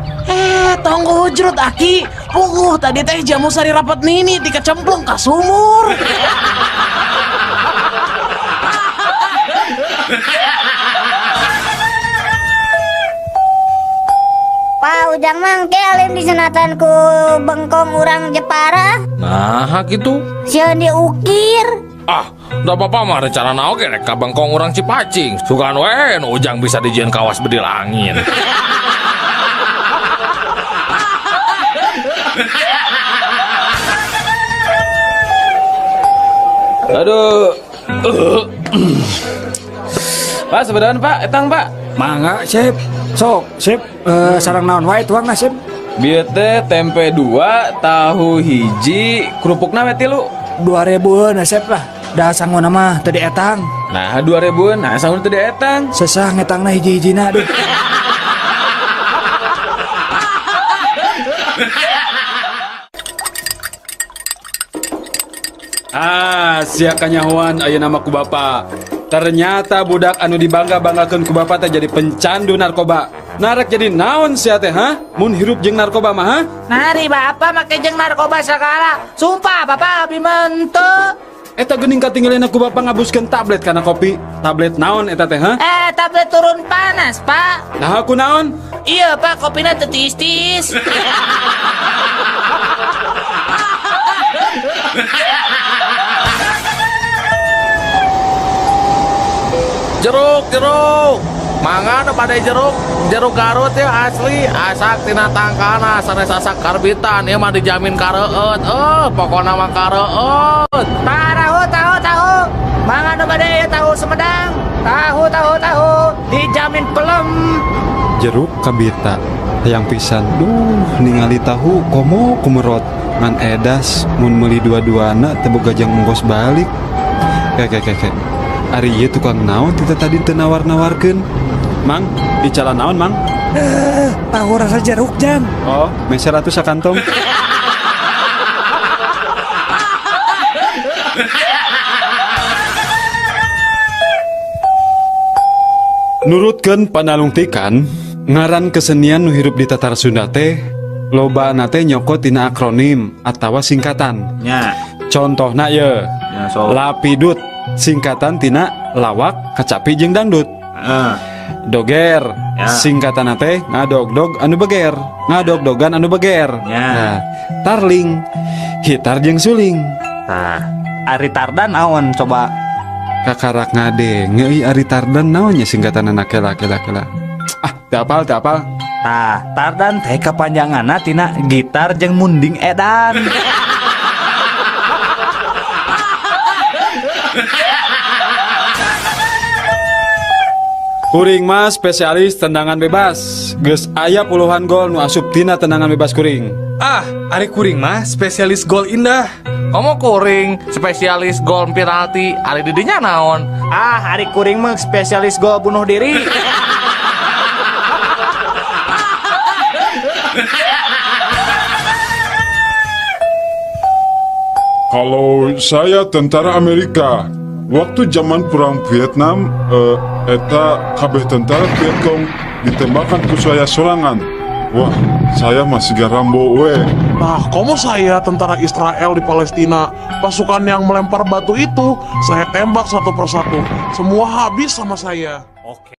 J: Tong hujrut aki, puguh tadi teh jamu sari rapat Nini dikecemplung ka sumur.
F: Pak Ujang mang ke alim disunatan ku bengkong urang Jepara.
H: Nah, gitu.
F: Sieun diukir.
H: Ah, da bapak mah rencana naon ge rek ka bengkong urang Cipacing. Sugan we nu Ujang bisa dijieun kawas bedil angin.
E: Aduh. Pak, sebenarnya Pak, etang Pak.
Q: Mangga, sip. Sok, sip. Sarang naon wae tuang na, sip.
E: Bieu teh tempe 2, tahu hiji, kerupukna we 3.
Q: 2000-eun sip lah. Da sanguna mah teu dietang.
E: Nah, 2000-eun, nah sanguna teu dietang.
Q: Sesah ngetangna hiji-hijina aduh.
I: Ah, sia kanyahoan ayeuna mah ku bapa. Ternyata budak anu dibangga-banggakeun ku bapa teh jadi pencandu narkoba. Narek jadi naon sia teh, ha? Mun hirup jeung narkoba mah, ha?
L: Nari bapa make jeung narkoba sagala. Sumpah bapa abi menteu.
I: Eta geuning katinggalina ku bapa ngabuskeun tablet kana kopi. Tablet naon eta teh, ha?
L: Tablet turun panas, Pak.
I: Nah, aku naon?
L: Iya, Pak, kopina teu tiis-tiis.
H: Jeruk, jeruk. Mangga nu bade jeruk, jeruk Garut ya asli, asak tina tangkana sanes asak karbitan ieu mah dijamin kareueut. Pokona mah kareueut.
L: Tahu, tahu, tahu. Mangga nu bade tahu Sumedang. Tahu, tahu, tahu. Dijamin pelem.
I: Jeruk kabita hayang pisan. Duh, ningali tahu komo kumerot. Ngan edas mun meuli dua-duana teu boga jang ongkos balik. Kek. Ari ieu tukang naon tita tadi teu nawar-nawarkeun. Mang, icalan naon, Mang?
Q: Tahu rasa jeruk, Jang.
I: Oh, meser atuh sakantong. Nurutkeun panalungtikan, Ngaran kesenian nu hirup di Tatar Sunda teh lobana teh nyokot tina akronim atawa singkatan.
D: Nya.
I: Contohna ye.
D: Ya, sok.
I: Lapidut singkatan tina lawak, kacapi jeung dangdut.
D: Heeh.
I: Doger
D: Ya.
I: singkatan teh ngadogdog anu beger, ngadogdogan anu beger.
D: Ya.
I: Nah, tarling gitar jeung suling.
D: Tah, ari Tardan naon coba?
I: Kakarak ngadenge euy ari Tardan naonnya singkatan anak kela kela kela. Ah, teu apal teu apal.
D: Tah, Tardan teh kapanjanganna tina gitar jeung munding edan.
I: Kuring mah spesialis tendangan bebas. Geus aya puluhan gol nu asup tina tendangan bebas kuring.
K: Ah, ari kuring mah spesialis gol indah.
H: Komo kuring spesialis gol penalti, ari didinya naon?
L: Ah, ari kuring mah spesialis gol bunuh diri.
P: Kalau saya tentara Amerika, waktu zaman perang Vietnam, eta kabeh tentara Vietcong ditembakkan ku saya sorangan. Wah, saya masih Rambo we.
R: Nah, komo saya tentara Israel di Palestina, pasukan yang melempar batu itu, saya tembak satu persatu. Semua habis sama saya.
D: Oke.